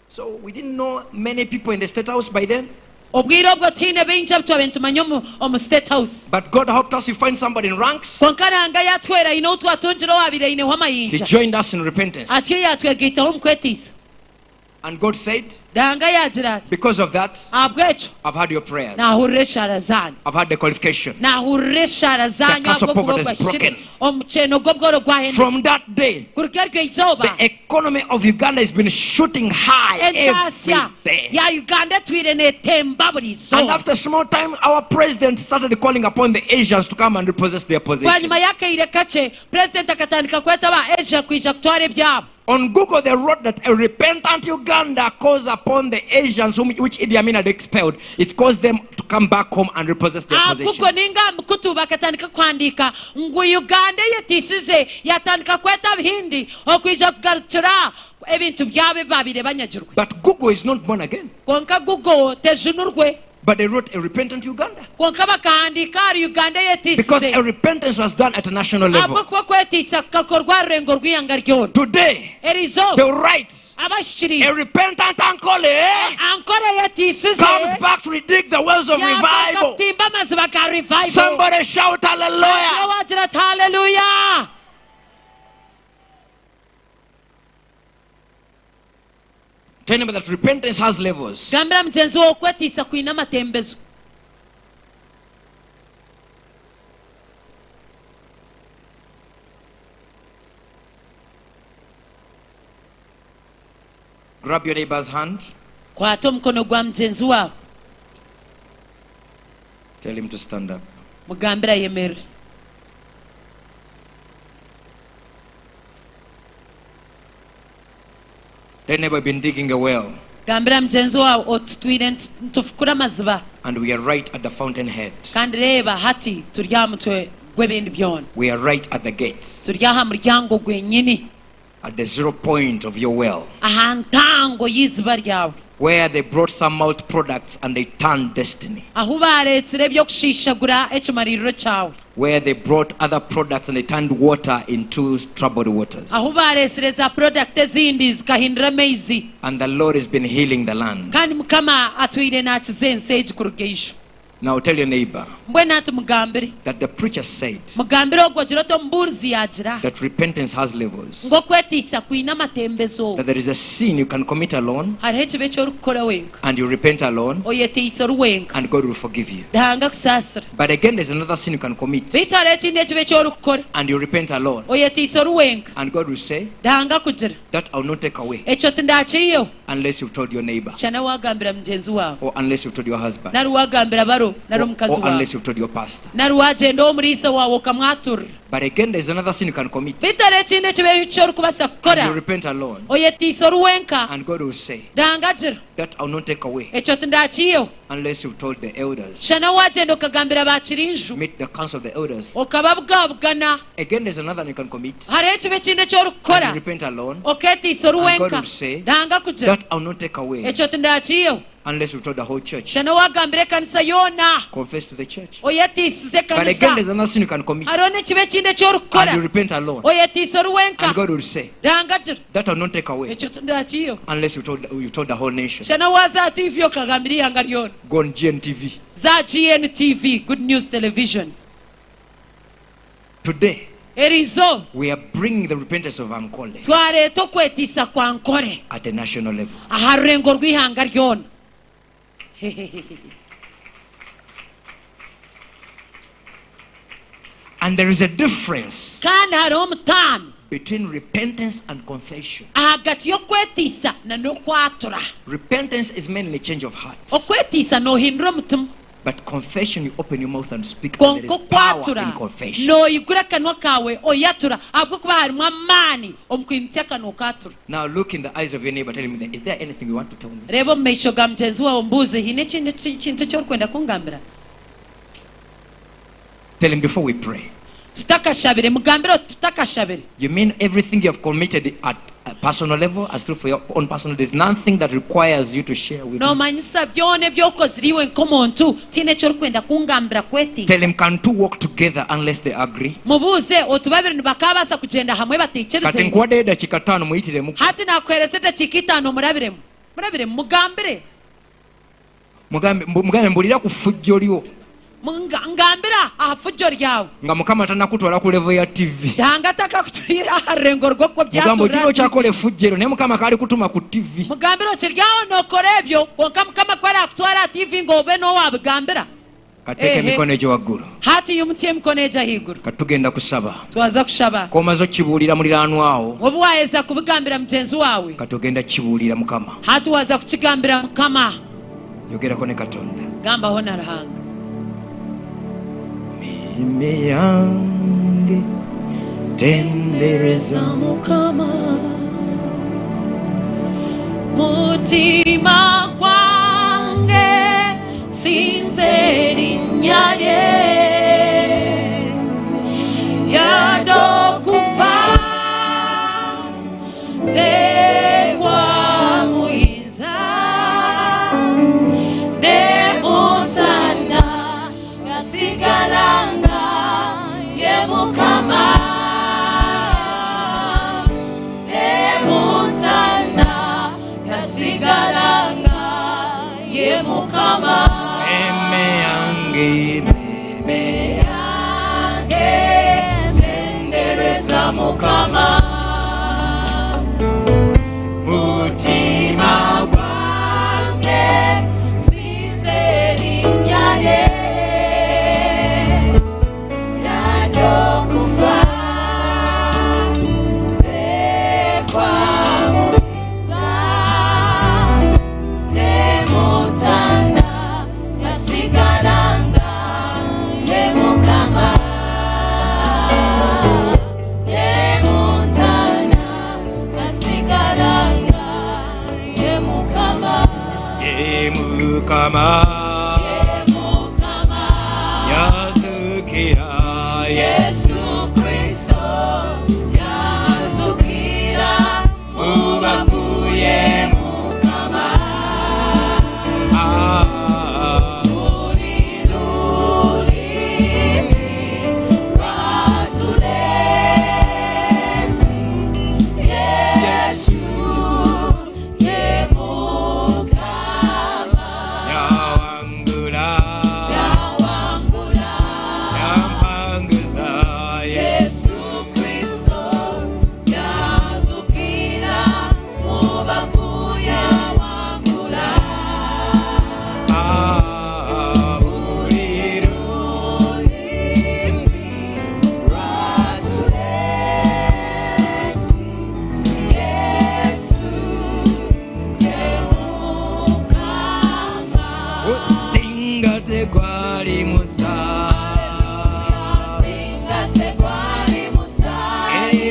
So we didn't know many people in the State House by then. Obwire obwo tihaine baingi abu twabaire nitumanya omu State House. But God helped us to find somebody in ranks. Kwonka Ruhanga yatuhwera haine ou twatungire owaabaire aineho He amayinja. joined us in repentance. Atyo yatwegaitaho omu kwetiisa. And God said, Ruhanga yaagira ati, because of that, ahabw'ekyo I've had your prayers. naahurira eshaara zaanyu. I've had the qualification. Naahurira eshaara zaanyu The curse of ahabw'okuba poverty is ogwahikire. broken. Omukyeno gw'obworo gwahenda. From that day, Kuruga eryo izooba, the economy of Uganda has been shooting high every entaasya day. ya Uganda etwire neetemba buri And izooba. after a small time, our president started calling upon the Asians to come and repossess their position. Bwanyima y'akaire kakye, purezidenti akatandika kweta aba Asia kwija kutwara ebyabo. On Google, they wrote that a repentant Uganda calls upon the Asians, which Idi Amin had expelled. It caused them to come back home and repossess their Aha Google positions. ninga aha mukutu bakatandika kuhandiika ngu Uganda eyetiisize yatandika kweta Abahindi okwija kugarukira ebintu byabo ebi baabaire banyagirwe. But Google is not born again. Kwonka Google tejunurwe. But they wrote a repentant Uganda. Kwonka bakahandiika ahari Uganda Because eyetiisize. a repentance was done at a national level. Ahabw'okuba okwetiisa kukakorwa aha rurengo rw'eihanga ryona. Today, Erizooba, they write abahikiriire, a repentant Ankole Ankole eyetiisize comes back to redig the wells of yagaruka revival. kutimba amaziba ga revival. Somebody shout hallelujah. Wagira ati hallelujah. Tell him that repentance has levels. Gambira mugyenzi waawe okwetiisa kwine amatembezo. Grab your neighbor's hand. Kwata omukono gwa mugyenzi waawe. Tell him to stand up. Mugambire ayemerere. Tell neighbor we've been digging a well. Gambira mugyenzi waawe oti tutwire nitufukura amaziba. And we are right at the fountainhead. Kandi reeba hati turi aha mutwe gw'ebindi byona. We are right at the gate. Turi aha muryango gwenyini. At the 0 point of your well. Aha ntango y'iziba ryawe. Where they brought some malt products and they turned destiny. Ahu bareetsire eby'okushiishagura ekimaririro kyawe. Where they brought other products and they turned water into troubled waters. Ahu bareetsire za product ezindi zikahindura amaizi. And the Lord has been healing the land. Kandi Mukama atwire naakiza ensi egi kuruga eijo. Now tell your neighbor Mbwenu hati mugambire. that the preacher said Mugambire ogwo ogire oti omubuurizi yaagira that repentance has levels. ngu okwetiisa kwine amatembezo. That there is a sin you can commit alone Hariho ekibi eki orikukora wenka. and you repent alone Oyeteisa ori wenka. and God will forgive you. Ruhanga akusaasira. But again, there's another sin you can commit Beitu hariho ekindi ekibi eki orikukora. and you repent alone Oyeteisa ori wenka. and God will say Ruhanga akugira that I will not take away ekyo tindakiiheho. unless you've told your neighbor Shana waagambira mugyenzi waawe. or unless you've told your husband Nari waagambira baro nari omukazi or waawe. unless you've told your pastor. Nari waagyenda ow'omuriisa waawe okamwaturira. But again, there's another sin you can commit Beitu hariho ekindi ekibi eki orikubaasa and kukora. you repent alone Oyeteisa ori wenka. and God will say Ruhanga agira that I will not take away ekyo tindakiiheho. unless you've told the elders. Shana waagenda okagambira baakiri enju. Meet the council of the elders. Okababwabugana. Again, there's another you can commit Hariho ekibi ekindi eki and orikukora. you repent alone Okeetiisa ori and God wenka. will say Ruhanga akugira that I will not take away ekyo tindakiiheho. Unless you told the whole church. Shana waagambira ekanisa yoona. Confess to the church. Oyetiisize But ekanisa. again, there's another sin you can commit. Hariho n'ekibi ekindi eki orikukora. And you repent alone. Oyetiisa ori wenka. And God will say, Ruhanga agira. That will not take away. Ekyo tindakiiheho. Unless you told the whole nation. Shana waaza aha TV okagambira eihanga ryona. Go on GNTV. Za aha GNTV, Good News Television. Today, Eri izooba, we are bringing the repentance of Ankole twareeta okwetiisa kwa Nkore at a national level. aha rurengo rw'eihanga ryona. And there is a difference Kandi hariho omutaano between repentance and confession. ahagati y'okwetiisa na n'okwatura. Repentance is mainly change of heart. Okwetiisa noohindura omutima. But confession you open your mouth and speak and there Kwonka is power okwatura in confession. nooyigura akanwa kaawe oyatura ahabw'okuba harimu amaani omu kwimutsya akanwa okaatura. Now look in the eyes of your neighbor tell him that, is there anything you want to tell me? Reeba omu maisho ga mugyenzi waawe omubuuze, haine ekindi ekintu eki orikwenda kungambira? Tell him before we pray. Tutakashabire, mugambire oti tutakashabire. You mean everything you have committed at a personal level, as for your own personal, there's nothing that requires you to share with me. Noomanyisa byona ebi okozire iwe nk'omuntu, tihaine eki orikwenda kungambira kwetiisa. Tell him, can two walk together unless they agree? Mubuuze oti babiri nibakaabaasa kugyenda hamwe Kati bataikirizene? nkuwaddeyo edakiika ttaano muyitiremu. Hati naakuheereza edakiika itaano murabiremu. Murabiremu, mugambire. Mugambe, mbu- mugambe mbulira ku ffujjo lyo. Nga, ngambira aha fujjo ryawe. Nga Mukama tanakutwala ku level ya TV. Ruhanga atakakutwire aha rurengo rw'okuba Mugambe byaturira ogira aha TV. okyakola efujjo eryo naye Mukama k'alikutuma ku TV. Mugambire okiri aho nookora ebyo kwonka Mukama ku araakutwara aha TV ngu obe n'ou waabigambira. Kateeka Ehe. emikono egyo waggulu. Hati imutsya emikono egyo ahaiguru. Kati tugenda kusaba. Twaza kushaba. Ku omaze okukibuulira muliraanwa wo. Obu waaheza kubigambira mugyenzi waawe. Kati ogenda kukibuulira Mukama. Hati waaza kukigambira Mukama. Yogerako ne Katonda. Gambaho na Ruhanga. Mmeeme yange tendereza Mukama. Mutima gwange sinza erinnya rye. Yadde okufa tekwamuyinza nemutana yasigala nga ye Mukama nemutana yasigala nga ye Mukama. Mmeeme yange, mmeeme yange tendereza Mukama. Mutima gwange sinza erinnya lye. Yadde okufa tekwamuyinza nemutanda yasigala nga ye Mukama. Nemutanda yasigala nga ye Mukama. Ye Mukama. Ye Mukama. Yazukira Yesu Kristo yazukira mu bafu ye Mukama. Ah. Buli lulimi lwatule nti Yesu ye Mukama. Yawangula. Yawangula. Yampanguza. Yesu Kristo yazukira mu bafu yawangula. Ah. Buli lulimi lwatule nti Yesu ye Mukama. Singa tegwali musaayi. Singa tegwali musaayi.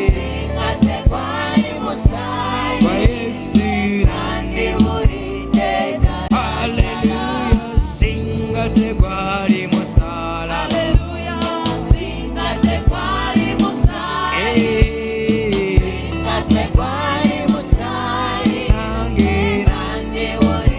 Singa tegwali musaayi. Gwa Yesu. Nandiwulidde ddala. Hallelujah. Singa tegwali musalaba. Hallelujah. Singa tegwali musaayi. Singa tegwali musaayi. Nange Nandiwulidde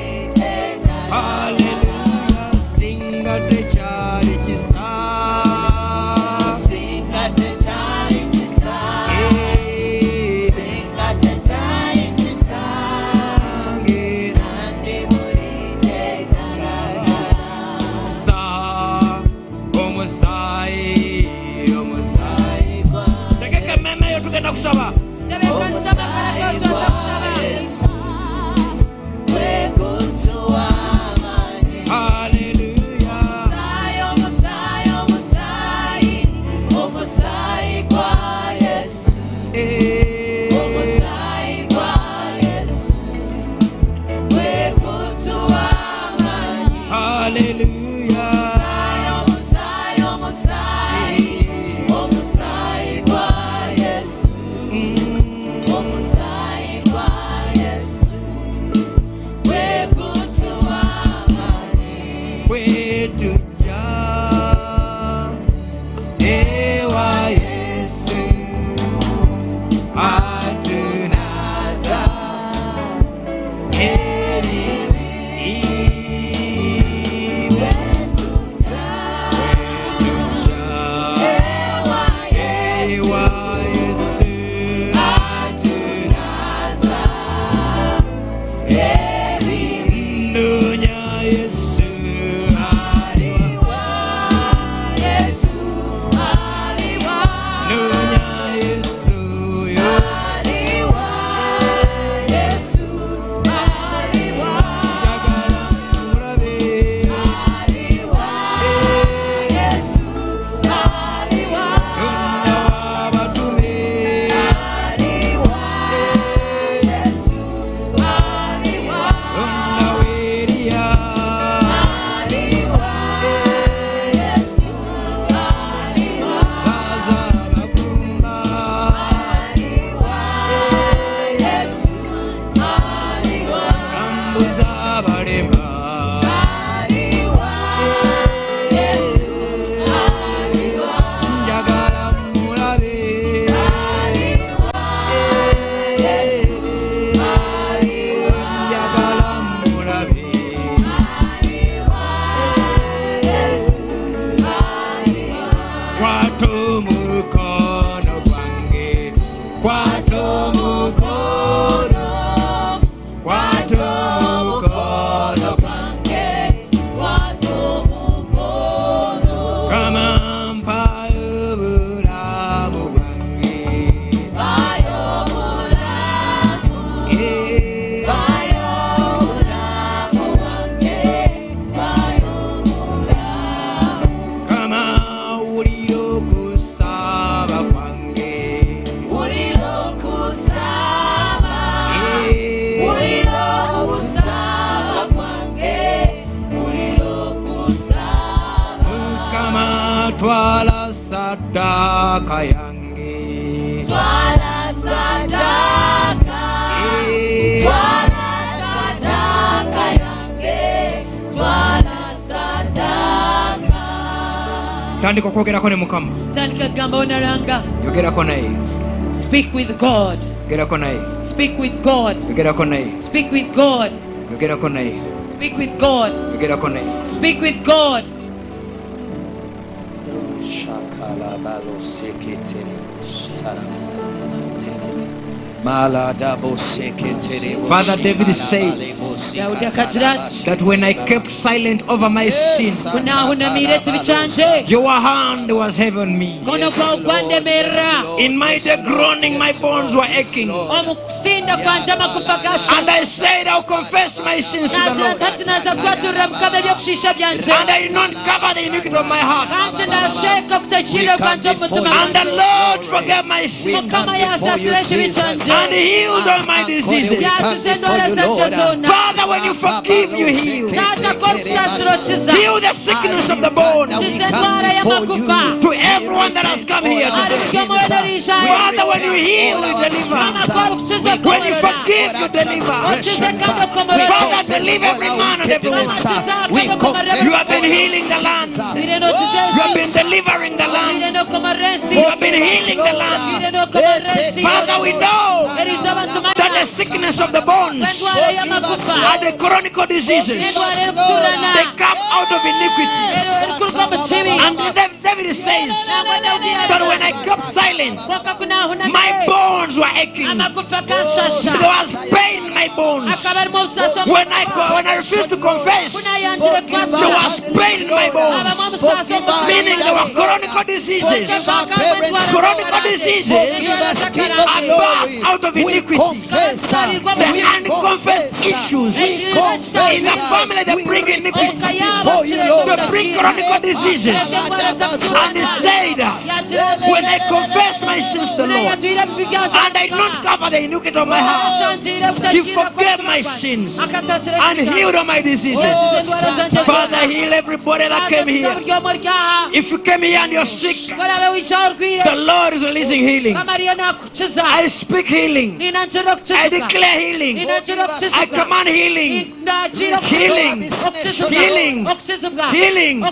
kusaba. Tebeekanisa amagara gaawe twaza kushaba. Hallelujah. Eh. Hallelujah. Kwetu ja ewa Yesu atunaza ebibi kwetu ja ewa Yesu atunaza Nunya Yesu aliwa Nunya Yesu yo njagala mulabe Katonda w'abatume Katonda w'Eriya Zaza abagumba Tambuza abalema Njagala mulabe Njagala mulabe Kwata omukono gwange Kwata omukono Kwata omukono gwange Kama mpayo obulamu bwange Eh. Kama wulira okusaba kwange Eh. Mukama twala saddaaka yange Twala sadaka, Eh. twala sadaka yange, twala sadaka. Tandika okwogerako ne Mukama. Tandika kugamba onaranga. Yogerako naye. Speak with God. Yogerako naye. Speak with God. Yogerako naye. Speak with God. Yogerako naye. Speak with God. Yogerako naye. Speak with God. Father David said Dawudi akagira ati that when I kept silent over my sin, Kunahunamire ekibi kyanje your hand was heavy on me. mukono gwawe gwandemerera In my day groaning, my bones were aching. omu kusinda kwanje amagufa And gashasha I said, I'll confess my sins to the nagira Lord. nti hati naza kwaturira mukama ebyokushiisha byanje And I did not cover the iniquity of my heart. kandi ndasheka okutakirira kwanje omu mutima And the gwanje Lord forgave my sins mukama yasasira ekibi kyanje and healed all my diseases. yakiza endwara zanje zonna Father, when you forgive, you heal. taata k'orukusasira okiza Heal the sickness of the bones kiza endwara y'amagufa to everyone that has come here today. Father, when you heal, you deliver. mukama k'orukukiza When you okomorora forgive, you deliver. Father, deliver every man and every woman. You have been healing the land. Twire n'okiza You have ensi been delivering the twire land. n'okomorora ensi You have been healing the twire land. n'okomorora ensi Father, we know eriza abantu that the mana sickness of the bones endwara y'amagufa are the chronic diseases. endwara erikuturana They come out of iniquity. erikuruga mu kibi And David says nangwa Dawudi that when I yaragira kept silent, konka my kunahunamire bones were aching. amagufa There ganshasha was pain in my bones. akaba arimu obusaasi omu When I refused to confess, kunayangire there kwatura was pain in my habamu bones. Okusaasa Forgive our Meaning there leaders, were Lord. chronic diseases. Forgive our parents, Chronic Lord. diseases Forgive us, King of are Glory. birthed out of We iniquity. confess. The We unconfessed confess. issues We confess. in the family that We bring repent iniquity. before you, Lord. They bring chronic diseases. And he said, When I confess my sins to the Lord, and I did not cover the iniquity of my heart, He forgave my sins and healed all my diseases. Father, heal everybody that came here. If you came here and you're sick, the Lord is releasing healings. I speak healing. I declare healing. I command healing. Healing. Healing. Healing.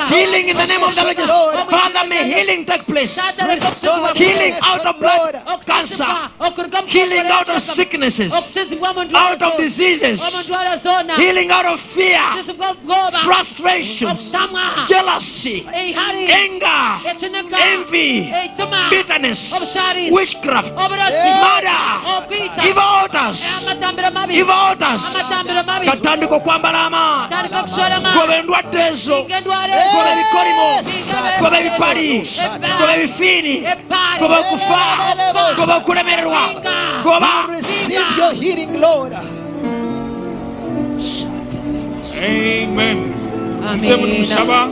Healing in the name of the Lord Jesus. Father, may healing take place. Restore this Healing out of nation, blood Lord. cancer. Healing out of sicknesses. Out of diseases. Healing out of fear, frustrations, jealousy, anger, envy, bitterness, witchcraft, murder, evil altars, evil altars. Katandika okwambala amaanyi goba endwadde ezo goba ebikolimo goba ebipali goba ebifiini goba okufa goba okulemererwa goba Receive your healing, Lord. Amen. Mshaba.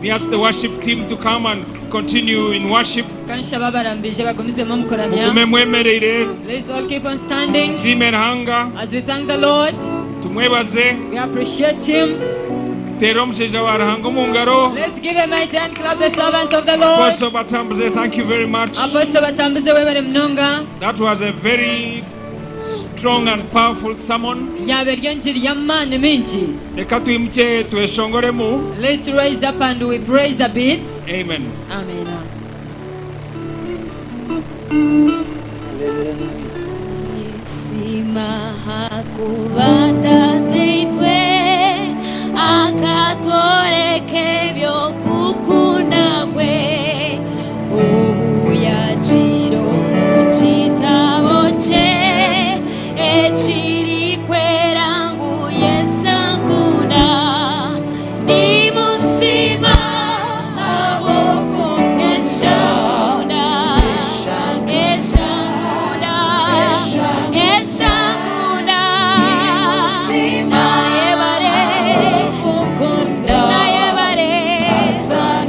We ask the worship team to come and continue in worship. Kanshaba abarambije bagumizemu omu kuramya. Mugume mwemereire Let's all keep on standing tusiime Ruhanga as we thank the Lord. tumwebaze We appreciate him. teera omushaija wa Ruhanga omu ngaro. Let's give a mighty hand clap the servant of the Lord. Apostle Batambuze, thank you very much. Apostle Batambuze webale munonga. That was a very strong and powerful sermon. Yaba eryo enjiri y'amaani mingi. Reka twimukye tweshongoremu. Let's rise up and we praise a bit. Amen. Amen. Simahakubatatitwe akatworeka ebyokukunda kwe obuyakiro mu kitabo kye ekirikwera ngu Yesu ankunda nimusima ahabw'okunkunda eshankunda eshankunda nayebare nayebare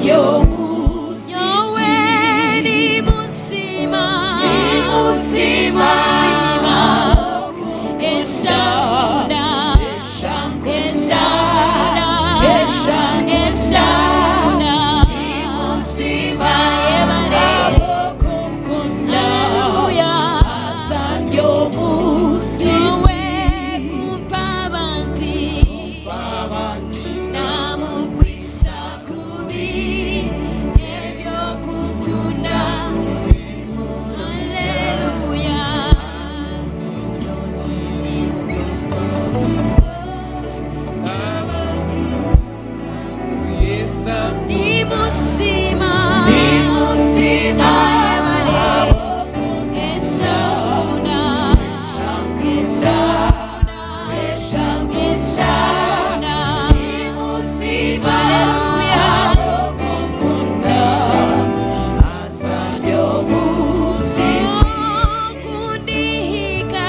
nyowe ni musima musima eshankunda eshankunda eshankunda nayebare Hallelujah. Yowe kumpabanti namukwisa kubi ebyokukunda. Hallelujah. Ni musima Ayebare Eshakuna Eshakuna Eshakuna Hallelujah. Okundihika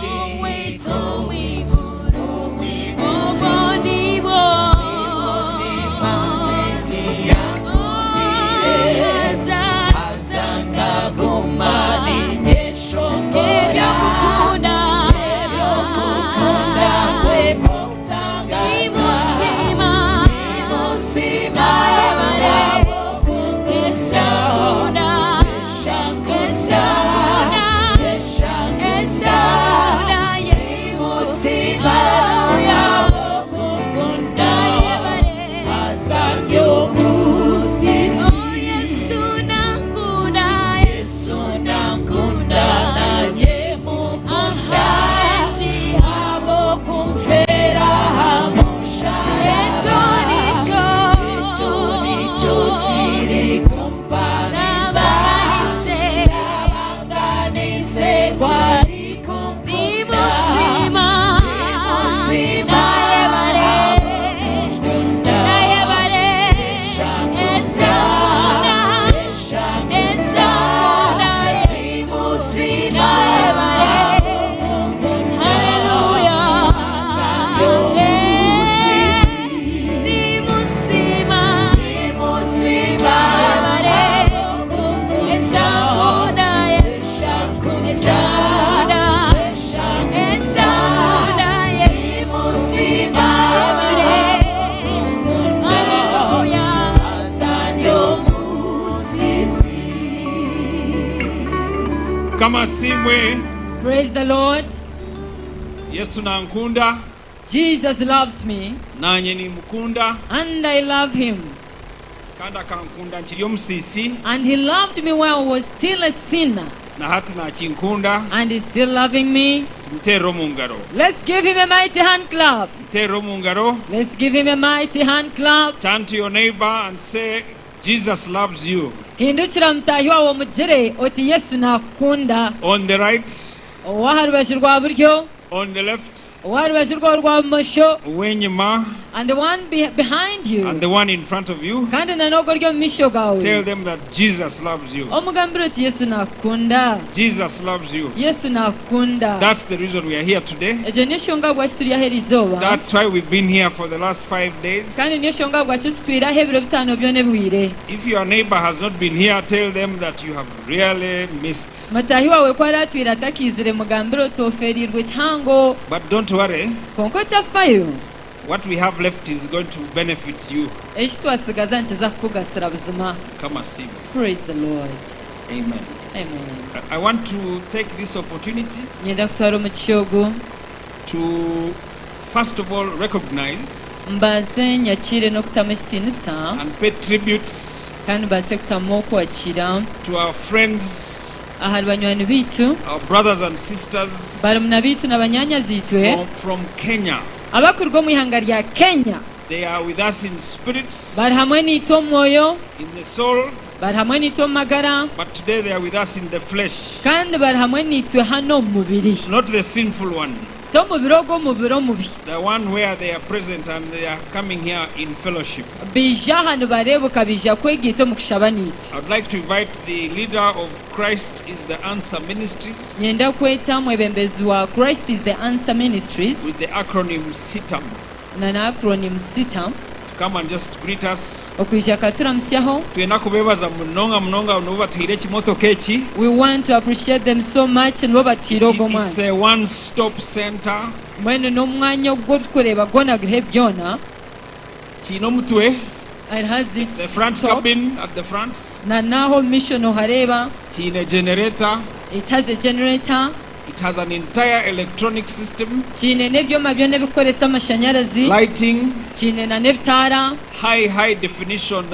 owethu wiguru obonibo Mukama asiimwe. Praise the Lord. Yesu nankunda. Jesus loves me Nanye nimukunda and I love him. kandi akankunda nkiri omusiisi And he loved me while I was still a sinner. na hati nakinkunda. And he's still loving me. Tumuteerere omu ngaro. Let's give him a mighty hand clap. Muteerere omu ngaro. Let's give him a mighty hand clap. Turn to your neighbor and say, Jesus loves you. Hindukira mutahi wawe omugire oti Yesu nakukunda. On the right, Ow'aha rubaju rwa buryo, on the left, ow'aha rubaju rwawe rwa bumosho, ow'enyima, and the one behind and you. the one in front of you. Kandi na n'ogwo ori omu maisho Tell gawe. them that Jesus loves you. Omugambire oti Yesu nakukunda. Jesus loves you. Yesu nakukunda. That's the reason we are here today. Egyo niyo nshonga bwaki turi aha erizooba. That's why we've been here for the last 5 days. Kandi niyo nshonga bwaki tutwire aha ebiro bitaano byona ebihwire. If your neighbor has not been here, tell them that you have really missed. Mutahi wawe ku aratwire atakiizire mugambire oti oferirwe kihango. But don't worry, Konka otafayo. what we have left is going to benefit you. Eki twasigaza nikiza kukugasira buzima. Come and see me. Praise the Lord. Amen. Amen. I want to take this opportunity Nyenda kutwara omugisha ogu to, first of all, recognize mbaze nyakiire n'okutamu ekitiinisa and pay tribute kandi mbaase kutamu okwakira to our friends, ahari banywani baitu, our brothers and sisters barumuna baitu na banyaanyazi-itwe from Kenya. abakuruga omu ihanga rya Kenya. They are with us in spirit, Bari hamwe naitwe omu mwoyo, in the soul, bari hamwe naitwe omu magara, but today they are with us in the flesh. kandi bari hamwe naitwe hano omu mubiri. Not the sinful one, Ti omubiri ogwo omubiri omubi. the one where they are present and they are coming here in fellowship. Baija aha nibareebuka baija kwegaita omu kushaba naitwe. I'd like to invite the leader of Christ is the Answer Ministries Nyenda kweta mwebembezi wa Christ is the Answer Ministries with the acronym CITAM na na acronym CITAM to come and just greet us. okwija akaturamusyaho. Twenda kubebaza munonga munonga nibo batuhaire ekimotoka eki. We want to appreciate them so much nibo batuhaire ogwo It's mwanya. a one-stop center. Mbwenu n'omwanya ogw'orikureeba gwona guriho byona. Kiine omutwe, It has its the front top. cabin at the front. Na naho mission ohareeba. Kiine generator. It has a generator. It has an entire electronic system. Kiine n'ebyoma byona ebikukoresa amashanyarazi. Lighting. Kiine na n'ebitaara. High definition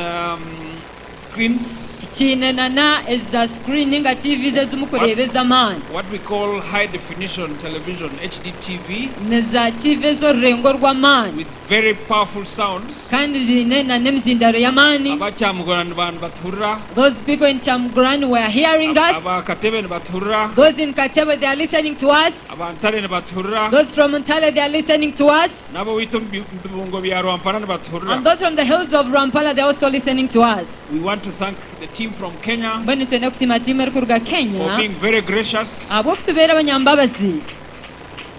screens. Kiine na na eza screen nga TVs ezimukureeba ez'amaani. What we call high definition television, HDTV. Neza TV ez'orurengo rw'amaani. With very powerful sound. Kandi riine na n'emizindaro y'amaani. Abakyamugorani nibatuhurira. Those people in Kyamugorani were hearing us. Abakatebe nibatuhurira. Those in Katebe, they are listening to us. Abantare nibatuhurira. Those from Ntale, they are listening to us. N'abo waitu omu bibungo bya Rwampara nibatuhurira. And those from the hills of Rwampara, they are also listening to us. We want to thank the team from Kenya Mbwenu twenda kusiima tiimu erikuruga for Kenya being very gracious. ahabw'okutubeera abanyambabazi.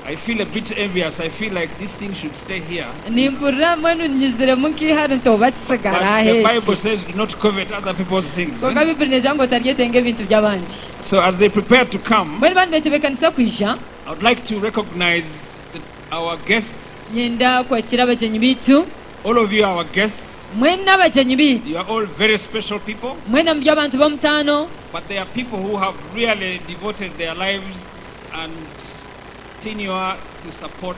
I feel a bit envious. I feel like this thing should stay here. Nimpurira mbwenu nyiziremu nk'ihari nti oba kisigara But the Bible aheeki. says do not covet other people's things. Konka Bibuli neegira ngu otaryetenga ebintu by'abandi. So as they prepare to come, Mbwenu banu betebeekanisa kwija, I would like to recognize our guests. nyenda kwakira abagyenyi baitu. All of you are our guests. Mwena abagyenyi baitu. You are all very special people. Mwena muri abantu b'omutaano. But they are people who have really devoted their lives and tenure to support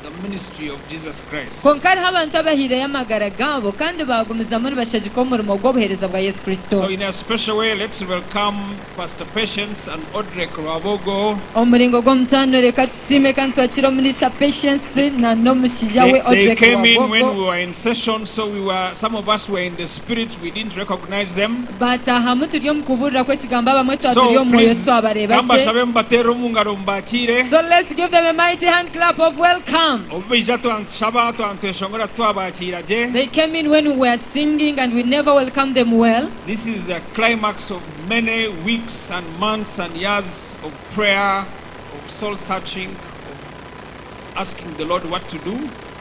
the ministry of Jesus Christ. Konka hariho abantu abahiireyo amagara gaabo kandi baagumizamu nibashagika omurimo gw'obuheereza bwa Yesu Kristo. So in a special way, let's welcome Pastor Patience and Audrey Rwabogo. Omuringo gw'omutaano reka tusiime kandi twakire omuriisa Patience na n'omushaija we They Audrey came in when Rwabogo. we were in session, so some of us were in the spirit, we didn't recognize them. Baatahamu turi omu kubuurira kw'ekigambo abamwe twaba turi So omu mwoyo please, twabareeba gye. kambasabe mubateere omu ngaro mubakiire. So let's give them a mighty hand clap of welcome. Obu baija twantushaba, twantweshongora twabakiira gye. They came in when we were singing and we never welcomed them well. This is the climax of many weeks and months and years of prayer, of soul searching, of asking the Lord what to do.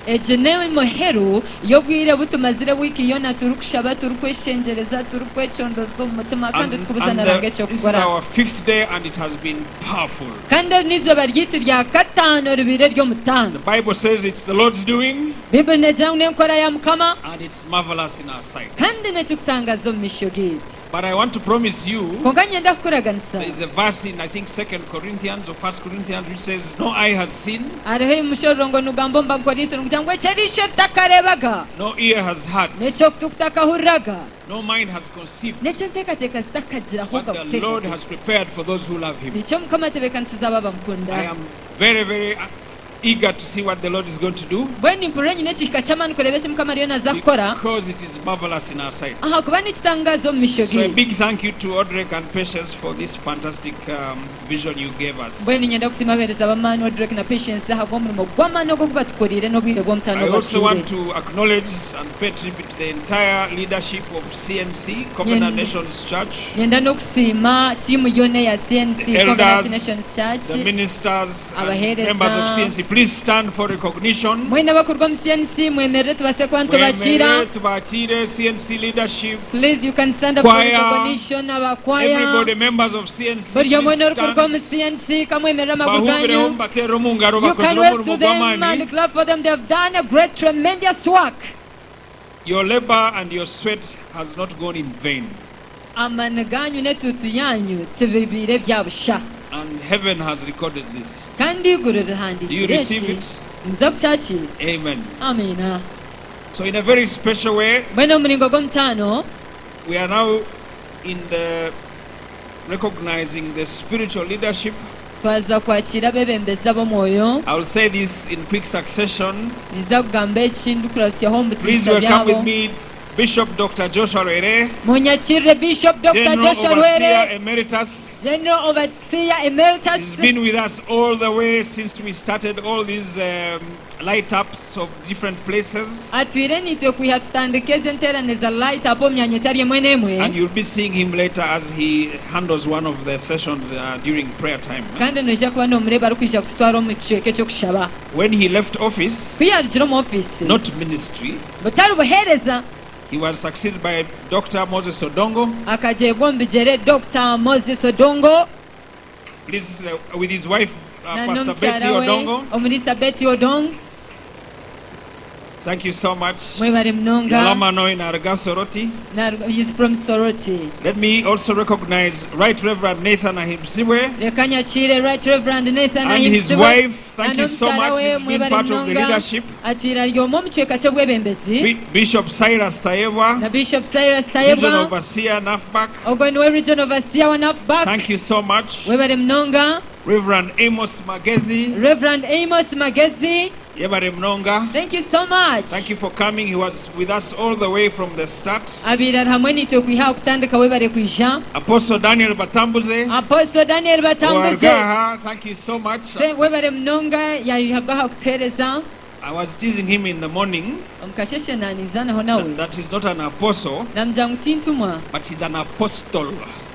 Egi n'emuheru y'obwire butumazire wiiki yoona turikushaba, turikweshengyereza, turikwecondooza omu mutima And, kandi tukubuza and na Ruhanga this is eky'okukora. our fifth day and it has been powerful. Kandi eri n'eizooba ryaitu rya kataano ribaire ery'omutaano. The Bible says it's the Lord's doing Baibuli neegira ngu n'enkora ya Mukama and it's marvelous in our sight. kandi n'ekikutangaza omu maisho gaitu. But I want to promise you Kwonka niinyenda kukuraganisa. there is a verse in, I think, 2 Corinthians or 1 Corinthians which says, No eye has seen, Hariho omushororongo nugamba omu Bakorinso nigugira ngu eki eriisho ritakareebaga, no ear has heard, n'eky'okutu kutakahuriraga, no mind has conceived n'eky'enteekateeka zitakagiraho what the Lord kuteekateeka. has prepared for those who love Him. Nikyo Mukama atebeekanisiza abo abamukunda. I am very, very eager to see what the Lord is going to do Mbwenu nimpurira nyine ekihika ky'amaani kureeba eki Mukama ariyo naaza kukora because it is marvelous in our sight. ahakuba nikitangaaza omu maisho So a big gaitu. thank you to Audrey and Patience for this fantastic vision you gave us. Mbwenu niinyenda kusiima abaheereza b'amaani Odrek na Patience ahabw'omurimo gw'amaani ogu ogu batukoriire n'obwire bw'omutaano I obu also want batuhaire. to acknowledge and pay tribute to the entire leadership of CNC, Covenant Nations Church, Nyenda n'okusiima tiimu yoona eya CNC, the Covenant elders, Nations the Church, ministers, and abaheereza. members of CNC. Please stand for recognition. Mwena abakurwa omu CNC mwemerere tubase kuba nitubakiira. Mwemere tubakiire CNC leadership, Please, you can stand up for choir, recognition, abakwaya. everybody, members of CNC, Buri omwe please n'orikurwa omu stand. CNC kamwemerere amaguru Bahubireho ganyu. mubateere omu ngaro You bakozire can wave omurimo to them gw'amaani. and clap for them. They have done a great, tremendous work. Your labor and your sweat has not gone in vain, Amaani ganyu n'etuutu yanyu tibibiire bya busha. and heaven has recorded this. Kandi iguru Do you rihandiikire receive eki. it? Nimuza kukyakira. Amen. Amiina. So, in a very special way, Mbwenu omu muringo gw'omutaano we are now in the recognizing the spiritual leadership. twaza kwakira abeebembezi ab'omwoyo. I will say this in quick succession. Ninza kugamba eki ndikurasyaho omu Please bitiinisa welcome byabo. with me Bishop Dr. Joshua Rere, Munyakirire Bishop Dr. General Joshua Overseer Rwere, Emeritus. General Overseer Emeritus. He's been with us all the way since we started all these light ups of different places. Atwire nitwe kwiha tutandika ezi enteerane za light up omu myanya etari emwe n'emwe. And you'll be seeing him later as he handles one of the sessions during prayer time. Kandi noija kuba nomureeba arikwija kututwara omu kicweka eky'okushaba. When he left office, Ku yaarugire omu ofiisi, not ministry, butari buheereza, he was succeeded by Dr. Moses Odongo. akagyebwa omu bigyere Dr. Moses Odongo Please, with his wife, na Pastor Betty n'omukyara we Odongo. Omuriisa Betty Odong. Thank you so much. Mwebare munonga. Yalamano in Arga Soroti. He's from Soroti. Let me also recognize Right Reverend Nathan Ahimsiwe Reka nyakire Right Reverend Nathan and his Ahimsiwe wife. Thank na you so n'omukyara much. we, He's been mwebare part of the munonga. leadership. Atwire ari omwe omu kicweka ky'obwebembezi. Bishop Cyrus Tayebwa, Na Bishop Cyrus Region Tayebwa. Overseer NAFBAC. Ogwo niwe Region Overseer wa NAFBAC. Thank you so much. Webare munonga. Reverend Amos Magezi. Reverend Amos Magezi. Yebare Mnonga. Thank you so much. Thank you for coming. He was with us all the way from the start. Abaire ari hamwe naitwe kwiha kutandika webare kwija. Apostle Daniel Batambuze. Apostle Daniel Batambuze. Wargaha, thank you so much. Webare munonga yayihabwa aha kutuheereza. I was teasing him in the morning Omu kasheshe naanizaanaho nawe. that he's not an apostle, Namugira ngu tintumwa. but he's an apostle.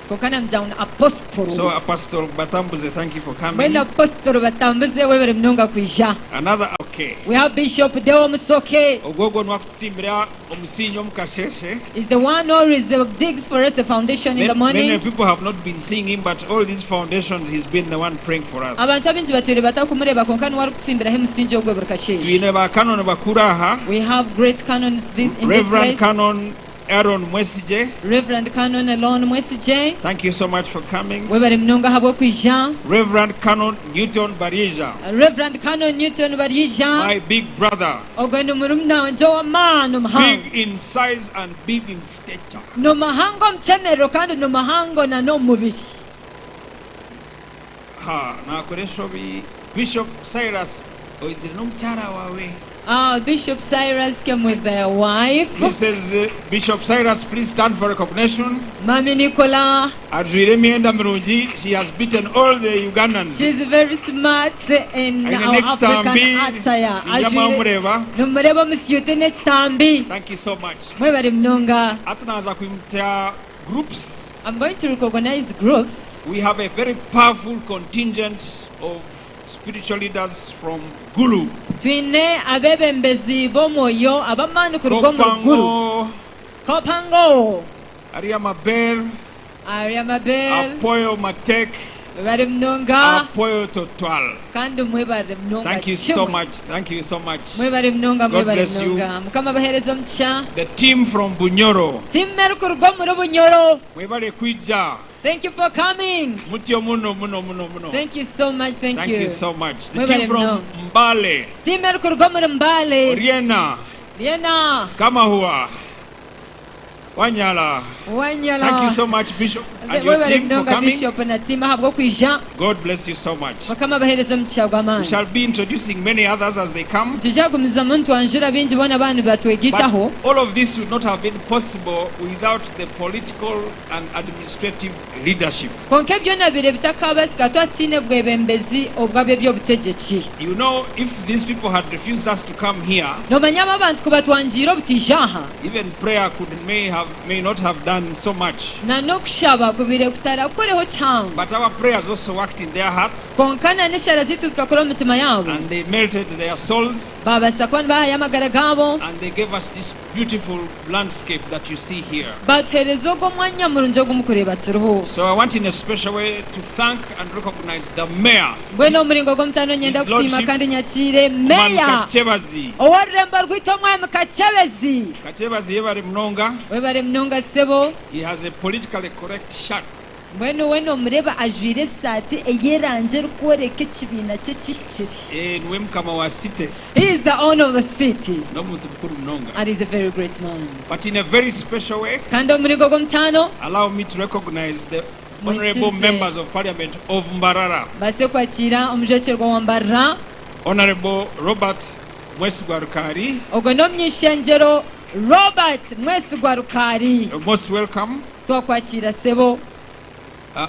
Konka namugira ngu ni apostolo. So, Apostle Batambuze, thank you for coming. Mbwenu Apostle Batambuze webare munonga kwija. Another, okay. We have Bishop Deo Musoke. Ogwogwo nwakutsimbira omusingi omukasheshe. Is the one who always digs for us a foundation in the Many morning. people have not been seeing him, but all these foundations, he's been the one praying for us. Abantu abingi batwire batakumureba konka niwe arikutsimbiraho emisingi ogwe buri kasheshe. Twine ba canon bakuru aha. We have great canons in this Reverend place. Canon Aaron Mwesije. Reverend Canon Elon Mwesije. Thank you so much for coming. Webare munonga ahabw'okwija. Reverend Canon Newton Barija. Reverend Canon Newton Barija. My big brother. Ogwe ni murumuna wanje w'amaani omuhango. Big in size and big in stature. Ni omuhango omu kyemerero kandi ni omuhango na n'omu mubiri. Ha, nakoresha obi Bishop Cyrus oizire n'omukyara wawe. Bishop Cyrus came with their wife. He says, Bishop Cyrus, please stand for recognition. Mami Nicola. Ajwire emyenda mirungi. She has beaten all the Ugandans. She's very smart in Aine our African n'ekitambi. attire. Ninja mwamureba. Nimureba omusiyute n'ekitambi. Thank you so much. Mwebare munonga. Ati naza kwimutya groups. I'm going to recognize groups. We have a very powerful contingent of spiritual leaders from Gulu. Twine abebembezi b'omwoyo ab'amaani kuruga omu ruguru. Kopango, Kopango, Ariamabel, Ariamabel, Apoyo Matek, mwebare munonga Apoyo Totwal. kandi mwebare munonga Thank you so kimwe. much. Thank you so much. Mwebare munonga God mwebare bless you. munonga. Mukama abaheereze omugisha. The team from Bunyoro. Tiimu erikuruga omuri Bunyoro. Mwebale kwija. Thank you for coming. Mutyo muno muno muno muno. Thank you so much. Thank Thank you. you so much. The Mwebale team from muno. Mbale, Tiimu erikuruga omuri Mbale. Oriena, Riena, Kamahua, Wanyala. Wanyala. Thank you so much, Bishop, and your Mwebale team for munonga coming. Bishop na tiimu ahabw'okwija. God bless you so much. Mukama abaheereze omugisha We gw'amaani. shall be introducing many others as they come. Tujagumizamu nitwanjura bingi boona abaana nibatwegitaho. But all of this would not have been possible without the political and administrative leadership. Konka ebyona bire bitakabasika twatiine bwebembezi obw'aby'ebyobutegyeki. You know, if these people had refused us to come here, Noomanya aba abantu ku batwangiire obutija aha even prayer could may not have done so much. na n'okushaba kubire kutarakoreho kihango. But our prayers also worked in their hearts, Konka na n'eshara zaitu zikakora omu mitima yaabo. and they melted their souls, Baabasa kuba nibahayo amagara gaabo. and they gave us this beautiful landscape that you see here. Batuheereza ogwo omwanya murungi ogw'omukureeba turiho. So I want in a special way to thank and recognize the mayor, Mbwenu omuringo gw'omutaano nyenda His kusiima Lordship, kandi nyakiire Omwami meya Kachebazi. ow'orurembo rwaitu omwami Kakyebezi. Kachebazi yebare munonga. Webare munonga ssebo. He has a politically correct shirt. Mbwenu we noomureba ajwaire esaati ey'erangi erikworeka ekibiina kye kihikire. Niwe mukama wa city. He is the owner of the city N'omuntu mukuru munonga. and he's a very great man. But in a very special way, Kandi omuringo gw'omutaano allow me to recognize the honorable Mwikirize. members of parliament of Mbarara. mbaase kwakiira omujwekyerwa wa Mbarara. Honorable Robert Mwesigwa Rukari, Ogwo n'omunyishengyero Robert Mwesigwa Rukari. you're most welcome. Twakwakira ssebo.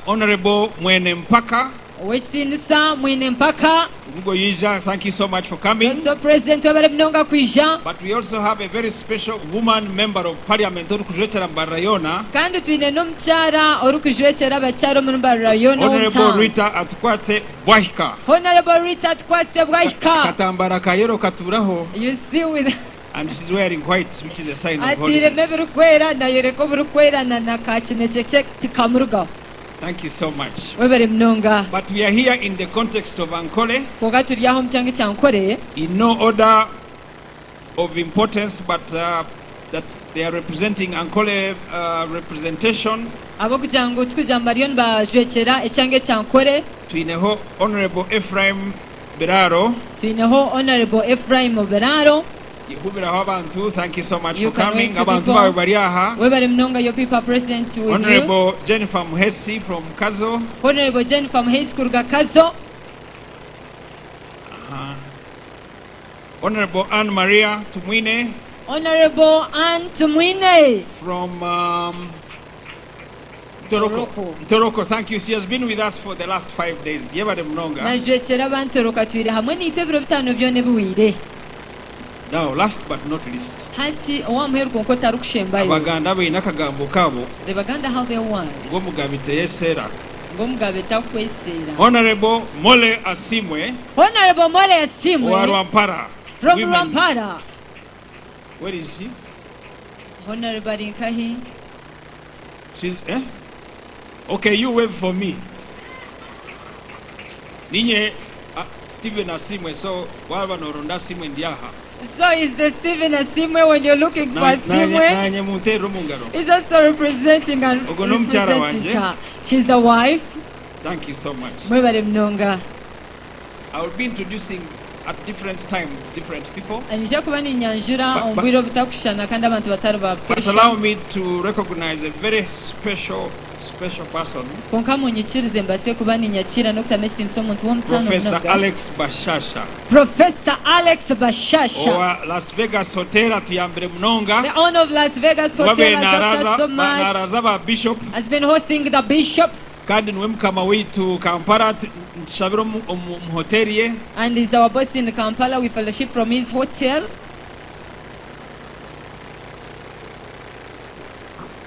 Honorable Mwene Mpaka, Ow'ekitiinisa Mwine Mpaka. Mugo Yija, thank you so much for coming. So president webare munonga kwija. But we also have a very special woman member of parliament, orikujwekyera Mbarara yona, Kandi twine n'omukyara orikujwekyera abakyara omuri Mbarara yoona Honorable ow'omutaano. Rita Atukwatse Bwahika. Honorable Rita Atukwatse Bwahika. Katambara kayero katuraho. You see with And she's wearing white, which is a sign of atiiremu holiness. ebirikwera nayoreka oburikwera na kakinekye kye tikamurugaho. Thank you so much. Webare munonga. But we are here in the context of Ankole, Konka turi aho omu kyanga ekya Ankole. in no order of importance, but that they are representing Ankole representation. Ab'okugira ngu tukugira ngu bariyo nibajwekyera ekyanga ekya Ankole. Twineho Honorable Ephraim Biraro. Twineho Honorable Ephraim Biraro. Yehubiraho abantu, thank you so much You for can coming. wave to Abantu people. bawe bari aha. Webare munonga, your people are present with you. Honorable Jennifer Muhesi from Kazo. Honorable Jennifer Muhesi kuruga Kazo. Honorable Anne Maria Tumwine. Honorable Anne Tumwine. From Toroko. Toroko. Toroko, thank you. She has been with us for the last 5 days. Yebare munonga. Najwekyera abantu Toroko atwire hamwe naitwe ebiro bitaano byona ebiwire. Now, last but not least. Hati owamuheru kwonka otarikushembayo. Abaganda baine akagambo kabo. The Baganda have their word. Ng'omugabe teyeseera. Ng'omugabe takweseera. Honorable Mole Asimwe. Honorable Mole Asimwe. Owa Rwampara. From Women. Rwampara. Where is she? Honorable ari nkahi? She's, eh? Okay, you wave for me. Ninye Stephen Asimwe, so waba noronda Asimwe ndiaha. So is the Stephen Asimwe when you're looking for Asimwe? Nanye munteere omu ngaro. He's also representing and Ogwo n'omukyara representing wanje. her. She's the wife. Thank you so much. Mwebare munonga. I will be introducing at different times different people. Anyija kuba ninyanjura But omu bwire obutakushushana kandi abantu batari ba But allow me to recognize a very special, special person. Konka munyikirize mbase kuba ninyakira n'okutama ekitiinisa omuntu w'omutaano Professor munonga. Alex Bashasha. Professor Alex Bashasha. Owa Las Vegas Hotel atuyambire munonga. The owner of Las Vegas Wabe Hotel has helped us so much. naraza ba bishop. Has been hosting the bishops. Kandi niwe mukama waitu Kampala tushabire omu hotel ye. And is our boss in Kampala. We fellowship from his hotel.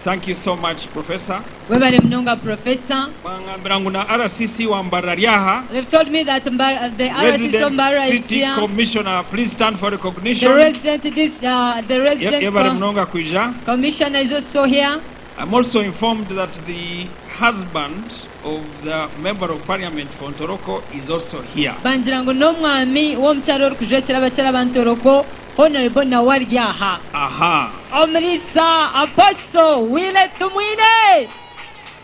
Thank you so much, Professor. Webale munonga professor. Bangambira ngu na RCC wa Mbarara ari aha. They've told me that the RCC Resident Mbarara is City here. Commissioner, please stand for The recognition. resident, this, the resident Yebale munonga kwija. commissioner is also here. I'm also informed that the husband of the Member of Parliament for Ntoroko is also here. Bangira ngu n'omwami w'omukyaro orikujwekyera abakyara ba Ntoroko, Honorable nawe ari aha. Aha. Omuriisa Apostle Wile Tumwine.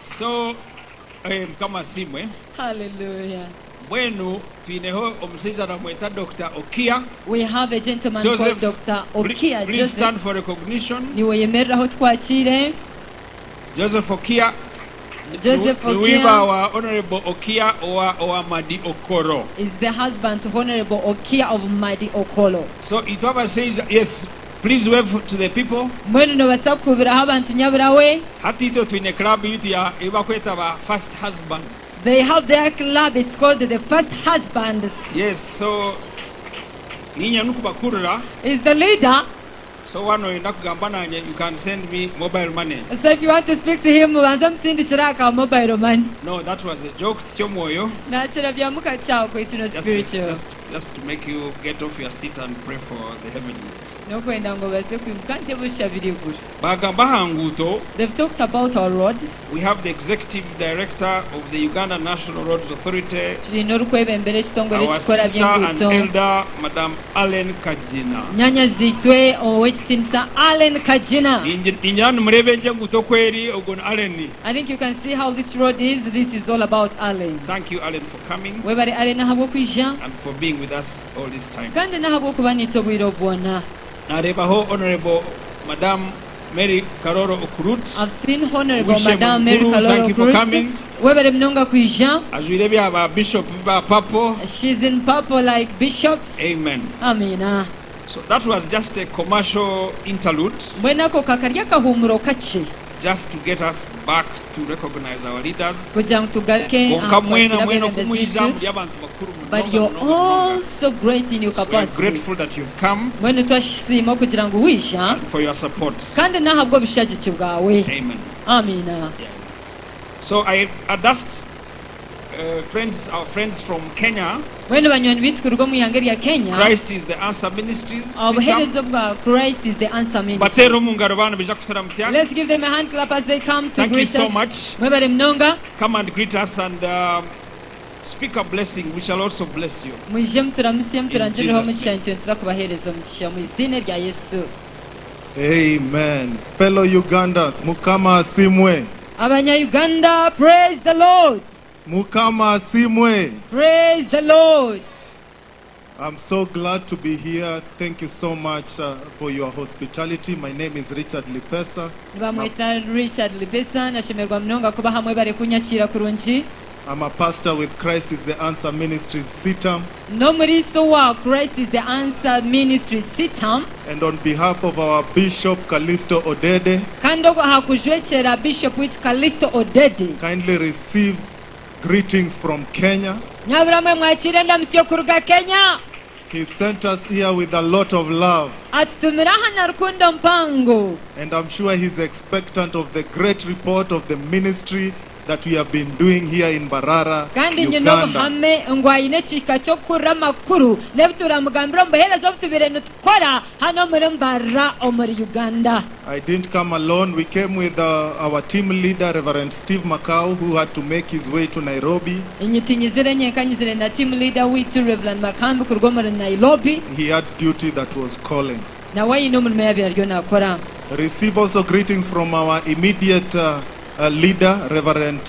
So, Mukama asiimwe. Hallelujah. Mbwenu twineho omushaija namweta Dr. Okia. We have a gentleman Joseph, called Dr. Okia please Joseph. stand for recognition. Niwe yemereraho twakiire. Joseph Okia. Joseph Ni Okia. wiba wa Honorable Okia owa Madi Okoro. Is the husband to Honorable Okia of Madi Okolo. So itwe abashaija, yes, please wave to the people. Mbwenu nobaasa kukubiraho abantu nyaburawe. Hati itwe twine club yitu ya ebakweta ba first husbands. They have their club, it's called the First Husbands. Yes, so ninya nukubakurura. Is the leader. So wano oyenda kugamba nanye, you can send me mobile money. So if you want to speak to him, mubanze musindikire aka mobile money. No, that was a joke, tikyomwoyo. Nakira bya mukacako, it's no Just spiritual. to make you get off your seat and pray for the heavenlies. Nokwenda ngu obaase kwimuka ntebe oshabire iguru. Bagamba aha nguuto. They've talked about our roads. We have the executive director of the Uganda National Roads Authority. Tulina orikwebembera ekitongore Our ekikora sister and by'enguuto. elder, Madam Allen Kajina. Nyanya zitwe owekitiinisa Allen Kajina. Inyana nimureba egyo enguuto kweri, ogwo ni Allen. I think you can see how this road is. This is all about Allen. Thank you, Allen, for coming. Webare Allen ahabw'okwija. And for being with us all this time. Kandi n'ahabw'okuba niitwe obwire obwona. Narebaho Honorable Madam Mary Karoro Okurut. I've seen Honorable Wishe Madam Mary Mukuru, Karoro thank you for Okurut. coming. Webare munonga kwija. Ajwire bya ba bishop ba papo. She's in purple like bishops. Amen. Amina. So that was just a commercial interlude. Mbwenu ako kakari akahumuro kakye. Just to get us back to recognize our leaders. Kugira ngu tugaruke Konka aha mwena kwakira mwena abeebembezi okumwija baitu. muri abantu bakuru But munonga, you're munonga, all munonga. so great in your We are capacities. grateful that you've come. Mbwenu twasiima kugira ngu wija. And for your support. Kandi n'ahabwa obushagiki bwawe. Amen. Amina. Yeah. So I asked friends, our friends from Kenya. Mbwenu banywani baitu kuruga omu ihanga rya Kenya. Christ is the Answer Ministries. Obuheereza bwa Christ is the Answer Ministries. Bateera omu ngaro baana baija kuturamutsya. Let's give them a hand clap as they come to Thank you greet so us. much. Mwebale munonga. Come and greet us and speak a blessing. We shall also bless you. Mwije muturamutsye, muturangireho Jesus' omugisha, name. nitwe tuza kubaheereza omugisha mu izina rya Yesu. Amen. Fellow Ugandans, Mukama asimwe. Abanya-Uganda, praise the Lord. Mukama asimwe. Praise the Lord. I'm so glad to be here. Thank you so much for your hospitality. My name is Richard Lipesa. Nibamweta Richard Lipesa, nashemerwa munonga kuba hamwe bari kunyakira kurungi. I'm a pastor with Christ is the Answer Ministries, CITAM. N'omuriisa wa Christ is the Answer Ministries, CITAM. And on behalf of our Bishop Callisto Odede, Kandi aha kujwekyera Bishop witu Callisto Odede. Kindly receive greetings from Kenya. Nyaburamwe mwakire endamusyo kuruga Kenya. He sent us here with a lot of love. Atutumira aha na rukundo mpango. And I'm sure he's expectant of the great report of the ministry that we have been doing here in Mbarara, Kandi nyine Uganda. obuhame ngu aine ekihika ky'okuhurira amakuru n'ebi turamugambira omu buheereza obu tubaire nitukora hano omuri Mbarara omuri Uganda. I didn't come alone. We came with our team leader, Reverend Steve Macau, who had to make his way to Nairobi. Inye tinyizire nyenka, nyizire na team leader witu Reverend Makambi kuruga omuri Nairobi. He had duty that was calling. Nawe aine omurimo yabaire ariyo naakora. Receive also greetings from our immediate leader, Reverend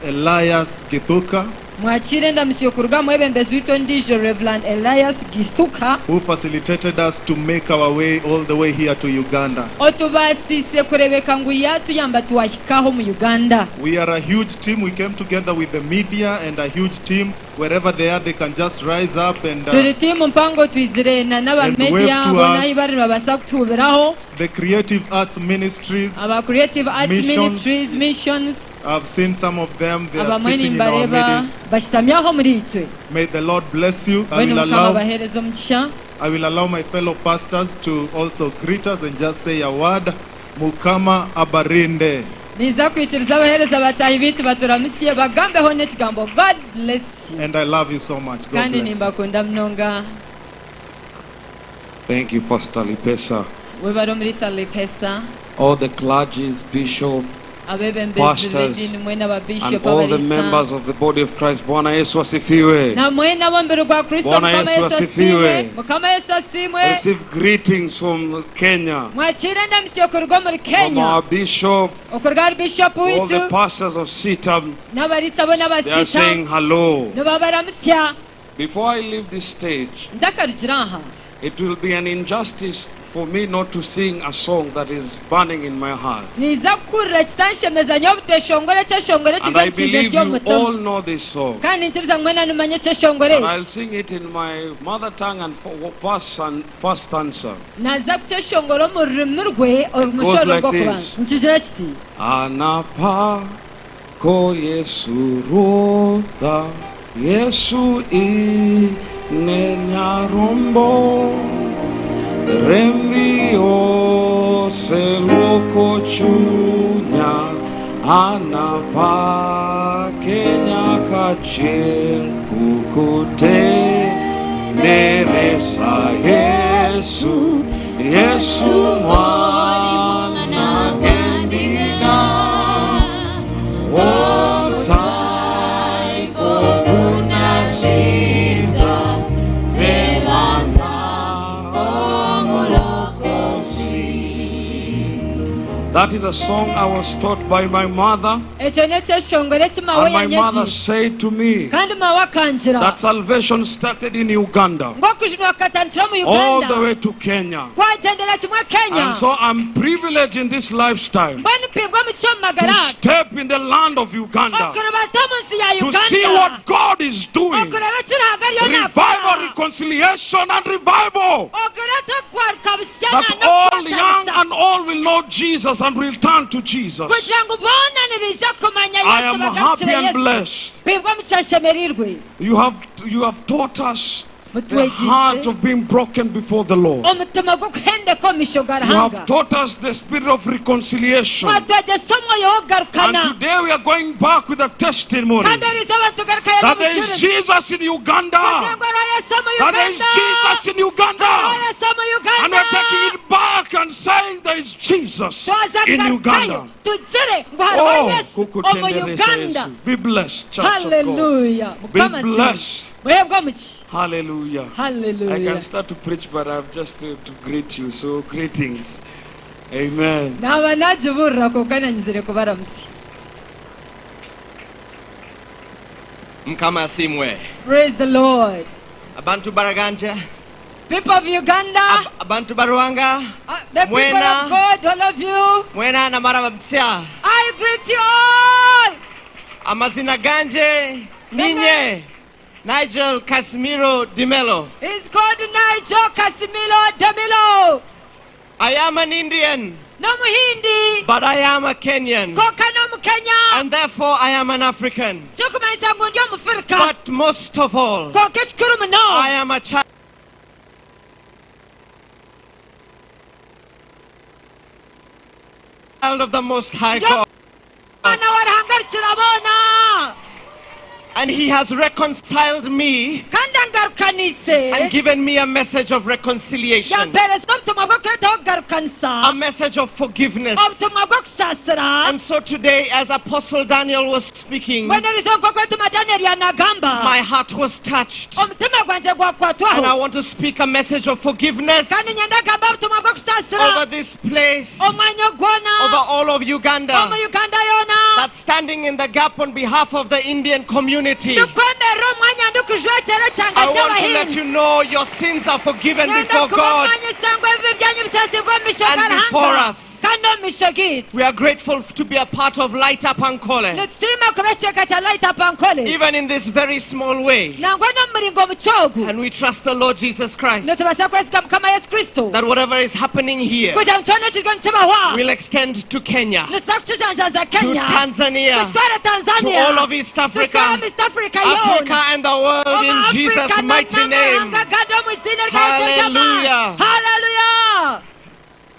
Elias Githuka. Mwakire endamusyo kuruga mwebembezi witu ondiijo Reverend Elias Githuka. Who facilitated us to make our way all the way here to Uganda. Otubaasise kurebeka ngu yatuyamba twahikaho mu Uganda. We are a huge team. We came together with the media and a huge team. Wherever they are, they can just rise up and Turi timu mpango twizire na n'aba and wave media to bona us. ahi bari babaasa kutuhubiraho. The Creative Arts Ministries. Aba Creative Arts Missions. Ministries, Missions. I've seen some of them. They are Abamwe sitting in our nimbareba midst. bashitamyaho muri itwe. May the Lord bless you. Mbwenu Mukama abahereze omugisha. I will allow my fellow pastors to also greet us and just say a word. Mukama abarinde. Ninza kwikiriza abaheereza bataahi baitu baturamutsye bagambeho n'ekigambo God bless you. And I love you so much. God Kandi bless. nimbakunda munonga. Thank you, Pastor Lipesa. Webare omuriisa Lipesa. All the clergies, bishop, Abebembezi pastors, b'ediini mwena and ababishop all the abariisa. members of the body of Christ. Bwana Yesu asifiwe. Na mwena ab'omubiri gwa Kristo Bwana Mukama Yesu Yesu asifiwe. asiimwe. Mukama Yesu asiimwe. Receive greetings from Kenya, Mwakiire endamutsyo kuruga omuri from Kenya. our bishop, Okuruga ahari bishop all the waitu pastors of CITAM. n'abariisa bo They are n'abasiita saying hello. nibabaramutsya. Before I leave this stage, Ndakarugira aha. it will be an injustice for me not to sing a song that is burning in my heart. Niza kukurira kitanshemeza nyowe obuteshongora ekyeshongoro And ekiri I omu believe kiine you omu mutima. all know this song. Kandi nkiriza ngu mwena nimumanya ekyeshongoro And I'll eki. sing it in my mother tongue and first stanza. Naza kukyeshongora omu rurimi rwe It goes omushoro like gw'okubanza. this. Nikigira kiti. Anapa ko Yesu roda Yesu i nenyarombo Rembio seloko chunya anapa Kenya kachen kukute neresa Yesu Yesu mwana gendiga Osai kogunasiza tebaza omulokozi. That is a song I was taught by my mother. Ekyo n'ekyeshongoro eki maawe And my mother yanyegiise. said to me Kandi maawe akangira that salvation started in Uganda ngu okujunwa kukatandikira omu all the Uganda way to Kenya. kwagyendera kimwe Kenya. And so I'm privileged in this lifetime Mbwenu mpibwa omugisha omu magara to aga. step in the land of Uganda Okurubata omu nsi ya to see Uganda. what God is doing. Okureba eki Ruhanga ariyo Revival, naakora. reconciliation, and revival. Okureeta okugaruka busya That all young n'okukwatanisa. and all will know Jesus and will turn to Jesus. Kugira ngu boona nibaija kumanya I Yesu am happy bagarukire and Yesu. blessed. Mpibwa omugisha nshemereirwe. You have taught us the Mutwegiise. heart of being broken before the Lord. Omutima gw'okuhendeka omu maisho ga You have Ruhanga. taught us the spirit of reconciliation. Mwatwegyesa omwoyo w'okugarukana. And today we are going back with a testimony Kandi eriizooba nitugarukayo that there is n'obujurizi. Jesus in Kugira Uganda. ngu hariho Yesu omu That there is Uganda. Jesus in Uganda. Hariho Yesu omu And we're taking Uganda. it back and saying there is Jesus Twaza in kugarukayo Uganda. tugire ngu hariho Oh, Yesu omu kukutendereza Uganda. Yesu. Be blessed, church of God. Hallelujah. Be Mukama asiimwe. blessed. Muheebwe omugisha. Hallelujah. I Hallelujah. can start to preach, but I've just to greet you. So greetings. Amen. Naaba nagiburira kwonka nanyizire kubaramutsya. Mukama asiimwe. Praise the Lord. Abantu baraganja, People of Uganda, abantu baruanga, the people mwena, of God, all of you, mwena namara mtsya. I greet you all. Amazina ganje ninye Nigel Casimiro Dimelo. He's called Nigel Casimiro Demilo. I am an Indian. N'omuhindi. But I am a Kenyan. Konka n'omukenya. And therefore I am an African. Kirikumanyisa ngu ndi omufirika. But most of all, Konka ekikuru muno. I am a child of the Most High God. Omwana wa Ruhanga rukira boona. And he has reconciled me Kandi angarukanise. and given me a message of reconciliation, Yampereza obutumwa bw'okureetaho okugarukanisa. a message of forgiveness. Obutumwa bw'okusaasira. And so today, as Apostle Daniel was speaking, Mbwenu eriizooba nk'oku etuma Daniel yanagamba. my heart was touched. Omutima gwangye gwakwatwaho. And I want to speak a message of forgiveness Kandi nyenda gamba obutumwa bw'okusaasira. over this place, Omwanya gwona. over all of Uganda, Omu Uganda yoona. that's standing in the gap on behalf of the Indian community. Ndikwemerera omwanya ndikujwekyera ekyanga I want to let ky'abahindi. you know your sins are forgiven Nyenda before kuba God. omwanya ngu ebibi byanyu bisaasibwa omu maisho ga And before Ruhanga. us. Kandi omu maisho gaitu. We are grateful to be a part of Light Up Ankole, Nitusiima kuba ekicweka kya Light Up Ankole. even in this very small way. Nangwa n'omu muringo mukyogu. And we trust the Lord Jesus Christ Nitubaasa kwesiga Mukama Yesu Kristo. that whatever is happening here Kugira ngu kyona ekiriyo nikibaho aha. will extend to Kenya, Nituza kukijanjaza to Kenya. Tanzania, Kukitwara to Tanzania. all of East Africa, Tukitwara mu East Africa yoona. Africa and the world in Omu Jesus' Africa mighty name. n'amahanga gandi omu izina rya Yesu ry'amaani. Hallelujah. Hallelujah.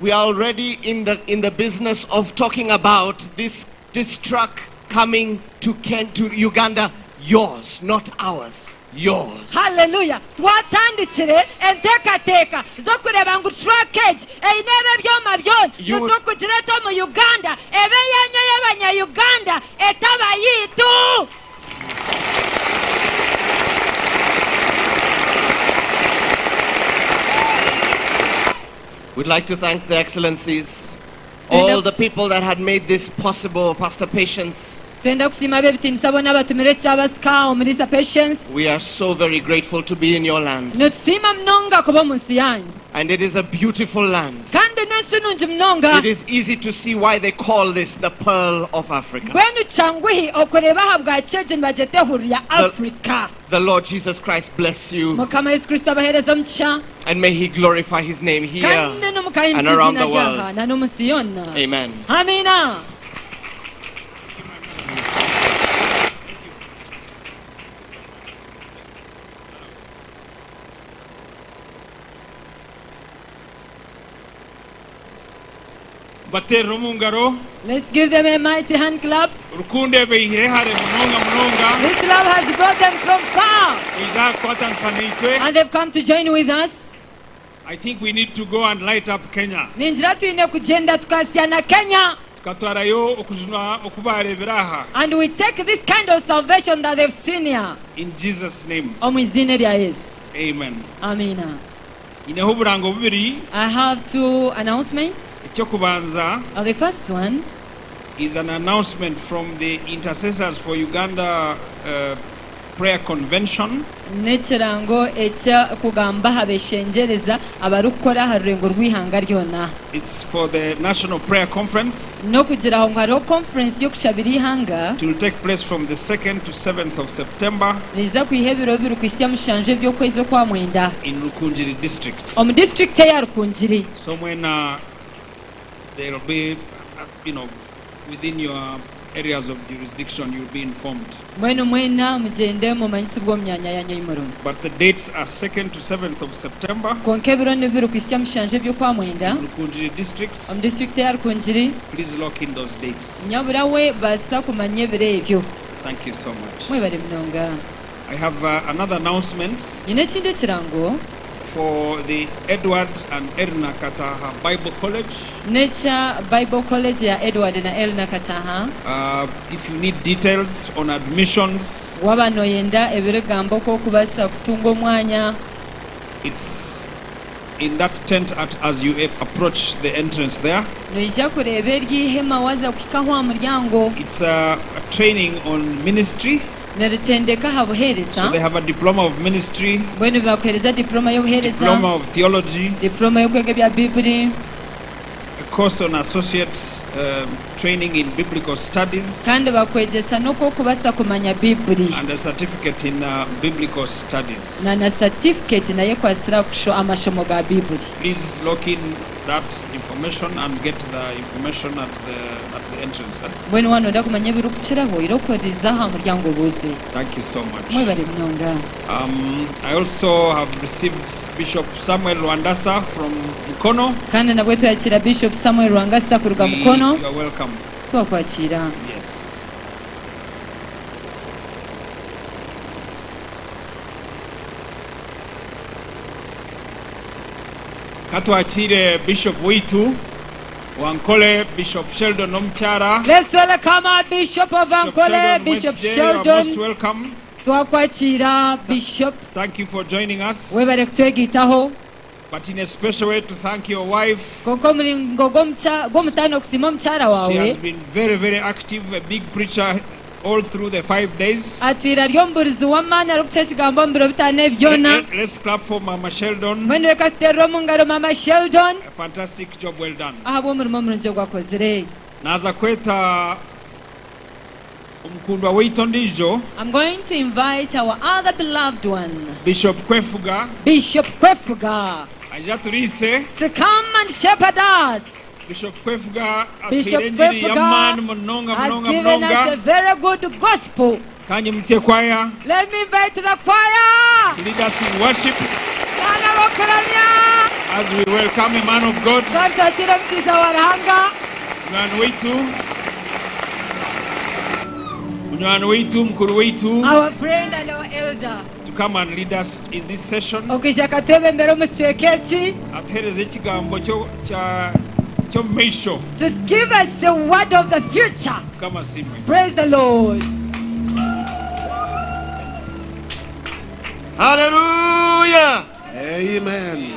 We are already in the, in the business of talking about this, this truck coming to, Ken, to Uganda, yours, not ours, yours. Haleluya twatandikire enteekateeka z'okureeba ngu truck egi eine ebi ebyoma byona nitukugireta omu uganda ebe yanyu ey'abanya-uganda etaba yiitu. We'd like to thank the excellencies, all the people that had made this possible, Pastor Patience. Twenda kusiima ab'ebitiinisa boona abatumire ekyabasika omuriisa Patience. We are so very grateful to be in your land. Nitusiima munonga kuba omu nsi yaanyu. And it is a beautiful land. Kandi n'ensi nungi munonga. It is easy to see why they call this the Pearl of Africa. Mbwenu kyanguhi okureeba ahabwaki egi nibagyeta ehururu ya Africa. The Lord Jesus Christ bless you. Mukama Yesu Kristo abaheereze omugisha. And may he glorify his name here Kandi n'omukahimbisa and around eiziina the rye aha world. na n'omu nsi yoona. Amen. Amiina. Bateerere omu ngaro. Let's give them a mighty hand clap. Rukundo ebaihire hare munonga munonga. This love has brought them from far. Kwija aha kukwatanisa naitwe. And they've come to join with us. I think we need to go and light up Kenya. Ningira twine kugyenda tukasya na Kenya. Tukatwarayo okujunwa oku baareebire aha. And we take this kind of salvation that they've seen here. In Jesus name. Omu iziina erya Yesu. Amen. Amiina. Nyineho oburango bubiri. I have two announcements. Eky'okubanza The first one is an announcement from the Intercessors for Uganda uh, Prayer Convention. N'ekirango eky'okugamba aha beshengyereza abarikukora aha rurengo rw'eihanga ryona. It's for the National Prayer Conference. N'okugira ngu hariho conference y'okushabira eihanga. It will take place from the 2nd to 7th of September. Neija kwiha ebiro bibiri kuhitsya mushanju eby'okwezi okwamwenda. In Rukungiri district. Omu disiturikiti eya Rukungiri. So when there will be, you know, within your areas of jurisdiction, you'll be informed. Mbwenu mwena mugyende mumanyisibwe omu myanya yanyu ei murimu. But the dates are 2nd to 7th of September. Kwonka ebiro ni bibiri kuhitsya mushanju eby'okwamwenda. In Rukungiri district. Omu disiturikiti eya Rukungiri. Please lock in those dates. Nyabura we baasa kumanya ebiro ebyo. Thank you so much. Mwebare munonga. I have another announcement. Nyine ekindi ekirango. For the Edward and Erna Kataha Bible College. N'ekya Bible College ya Edward na Erna Kataha. If you need details on admissions. Waba noyenda ebirigambo oku orikubaasa kutunga omwanya. It's in that tent at, as you approach the entrance there. Noija kureeba eryo ihema waaza kuhika aho aha muryango. It's a, a training on ministry. Niritendeka aha buheereza. So they have a diploma of ministry. Mbwenu nibakuheereza diploma y'obuheereza. Diploma of theology. Diploma y'okwega ebya Baibuli. A course on associate training in biblical studies. Kandi bakwegyesa n'oku orikubaasa kumanya Baibuli. And a certificate in biblical studies. Na na certificate nayo ekwatsire aha kusho amashomo ga Baibuli. Please lock in that information and get the information at the, at the entrance. Eh? Mbwenu waaba nooyenda kumanya ebirikukiraho, ira okorerize aha muryango obuuze. Thank you so much. Mwebare munonga. Um, I also have received Bishop Samuel Rwandasa from Mukono. Kandi nabwe twakira Bishop Samuel Rwangasa kuruga We, Mukono. you are welcome. Twakwakira. Yes. Katwakire Bishop waitu Wankole Bishop Sheldon Omukyara. Let's welcome our Bishop of Bishop Ankole, Sheldon Bishop Mwesige, you are most Sheldon. welcome. Twakwakira Bishop. Thank you for joining us. Webale kutwegaitaho. But in a special way to thank your wife. Kwonka omuringo gw'omutaano okusiima omukyara She waawe. has been very, very active, a big preacher all through the 5 days. Atwire ari omuburizi w'amaani arikuta ekigambo omu biro bitaano ebi byona. Let's clap for Mama Sheldon. Mbwenu reka tuteerere omu ngaro Mama Sheldon. A fantastic job well done. Ahabw'omurimo murungi ogu akozire. Naza kweta omukundwa waitu ondiijo. I'm going to invite our other beloved one. Bishop Kwefuga. Bishop Kwefuga. Aija aturiise. To come and shepherd us. Bishop Kwefuga Bishop atuhaire enjiri Kwefuga y'amaani munonga has munonga given us munonga. a very good gospel. Kanyimutye kwaya. Let me invite the choir. To lead us in worship. Baana b'okuramya. As we welcome a man of God, Twatwakira omushaija wa Ruhanga. Munywani waitu, munywani waitu, mukuru waitu, Our friend and our elder. to come and lead us in this session. Okwija akatwebembera omu kicweka eki. Atuhereze ekigambo kyo kya ky'omu maisho. To give us the word of the future. Mukama asiimwe. Praise the Lord. Hallelujah. Amen.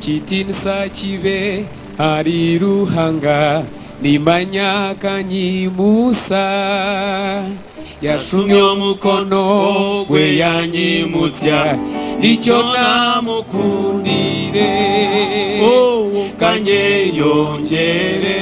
Kitinisa kibe ahari Ruhanga nimanya kanyimusa yashumye omukono gwe yanyimutsya nikyo namukundire kanyeyongyere.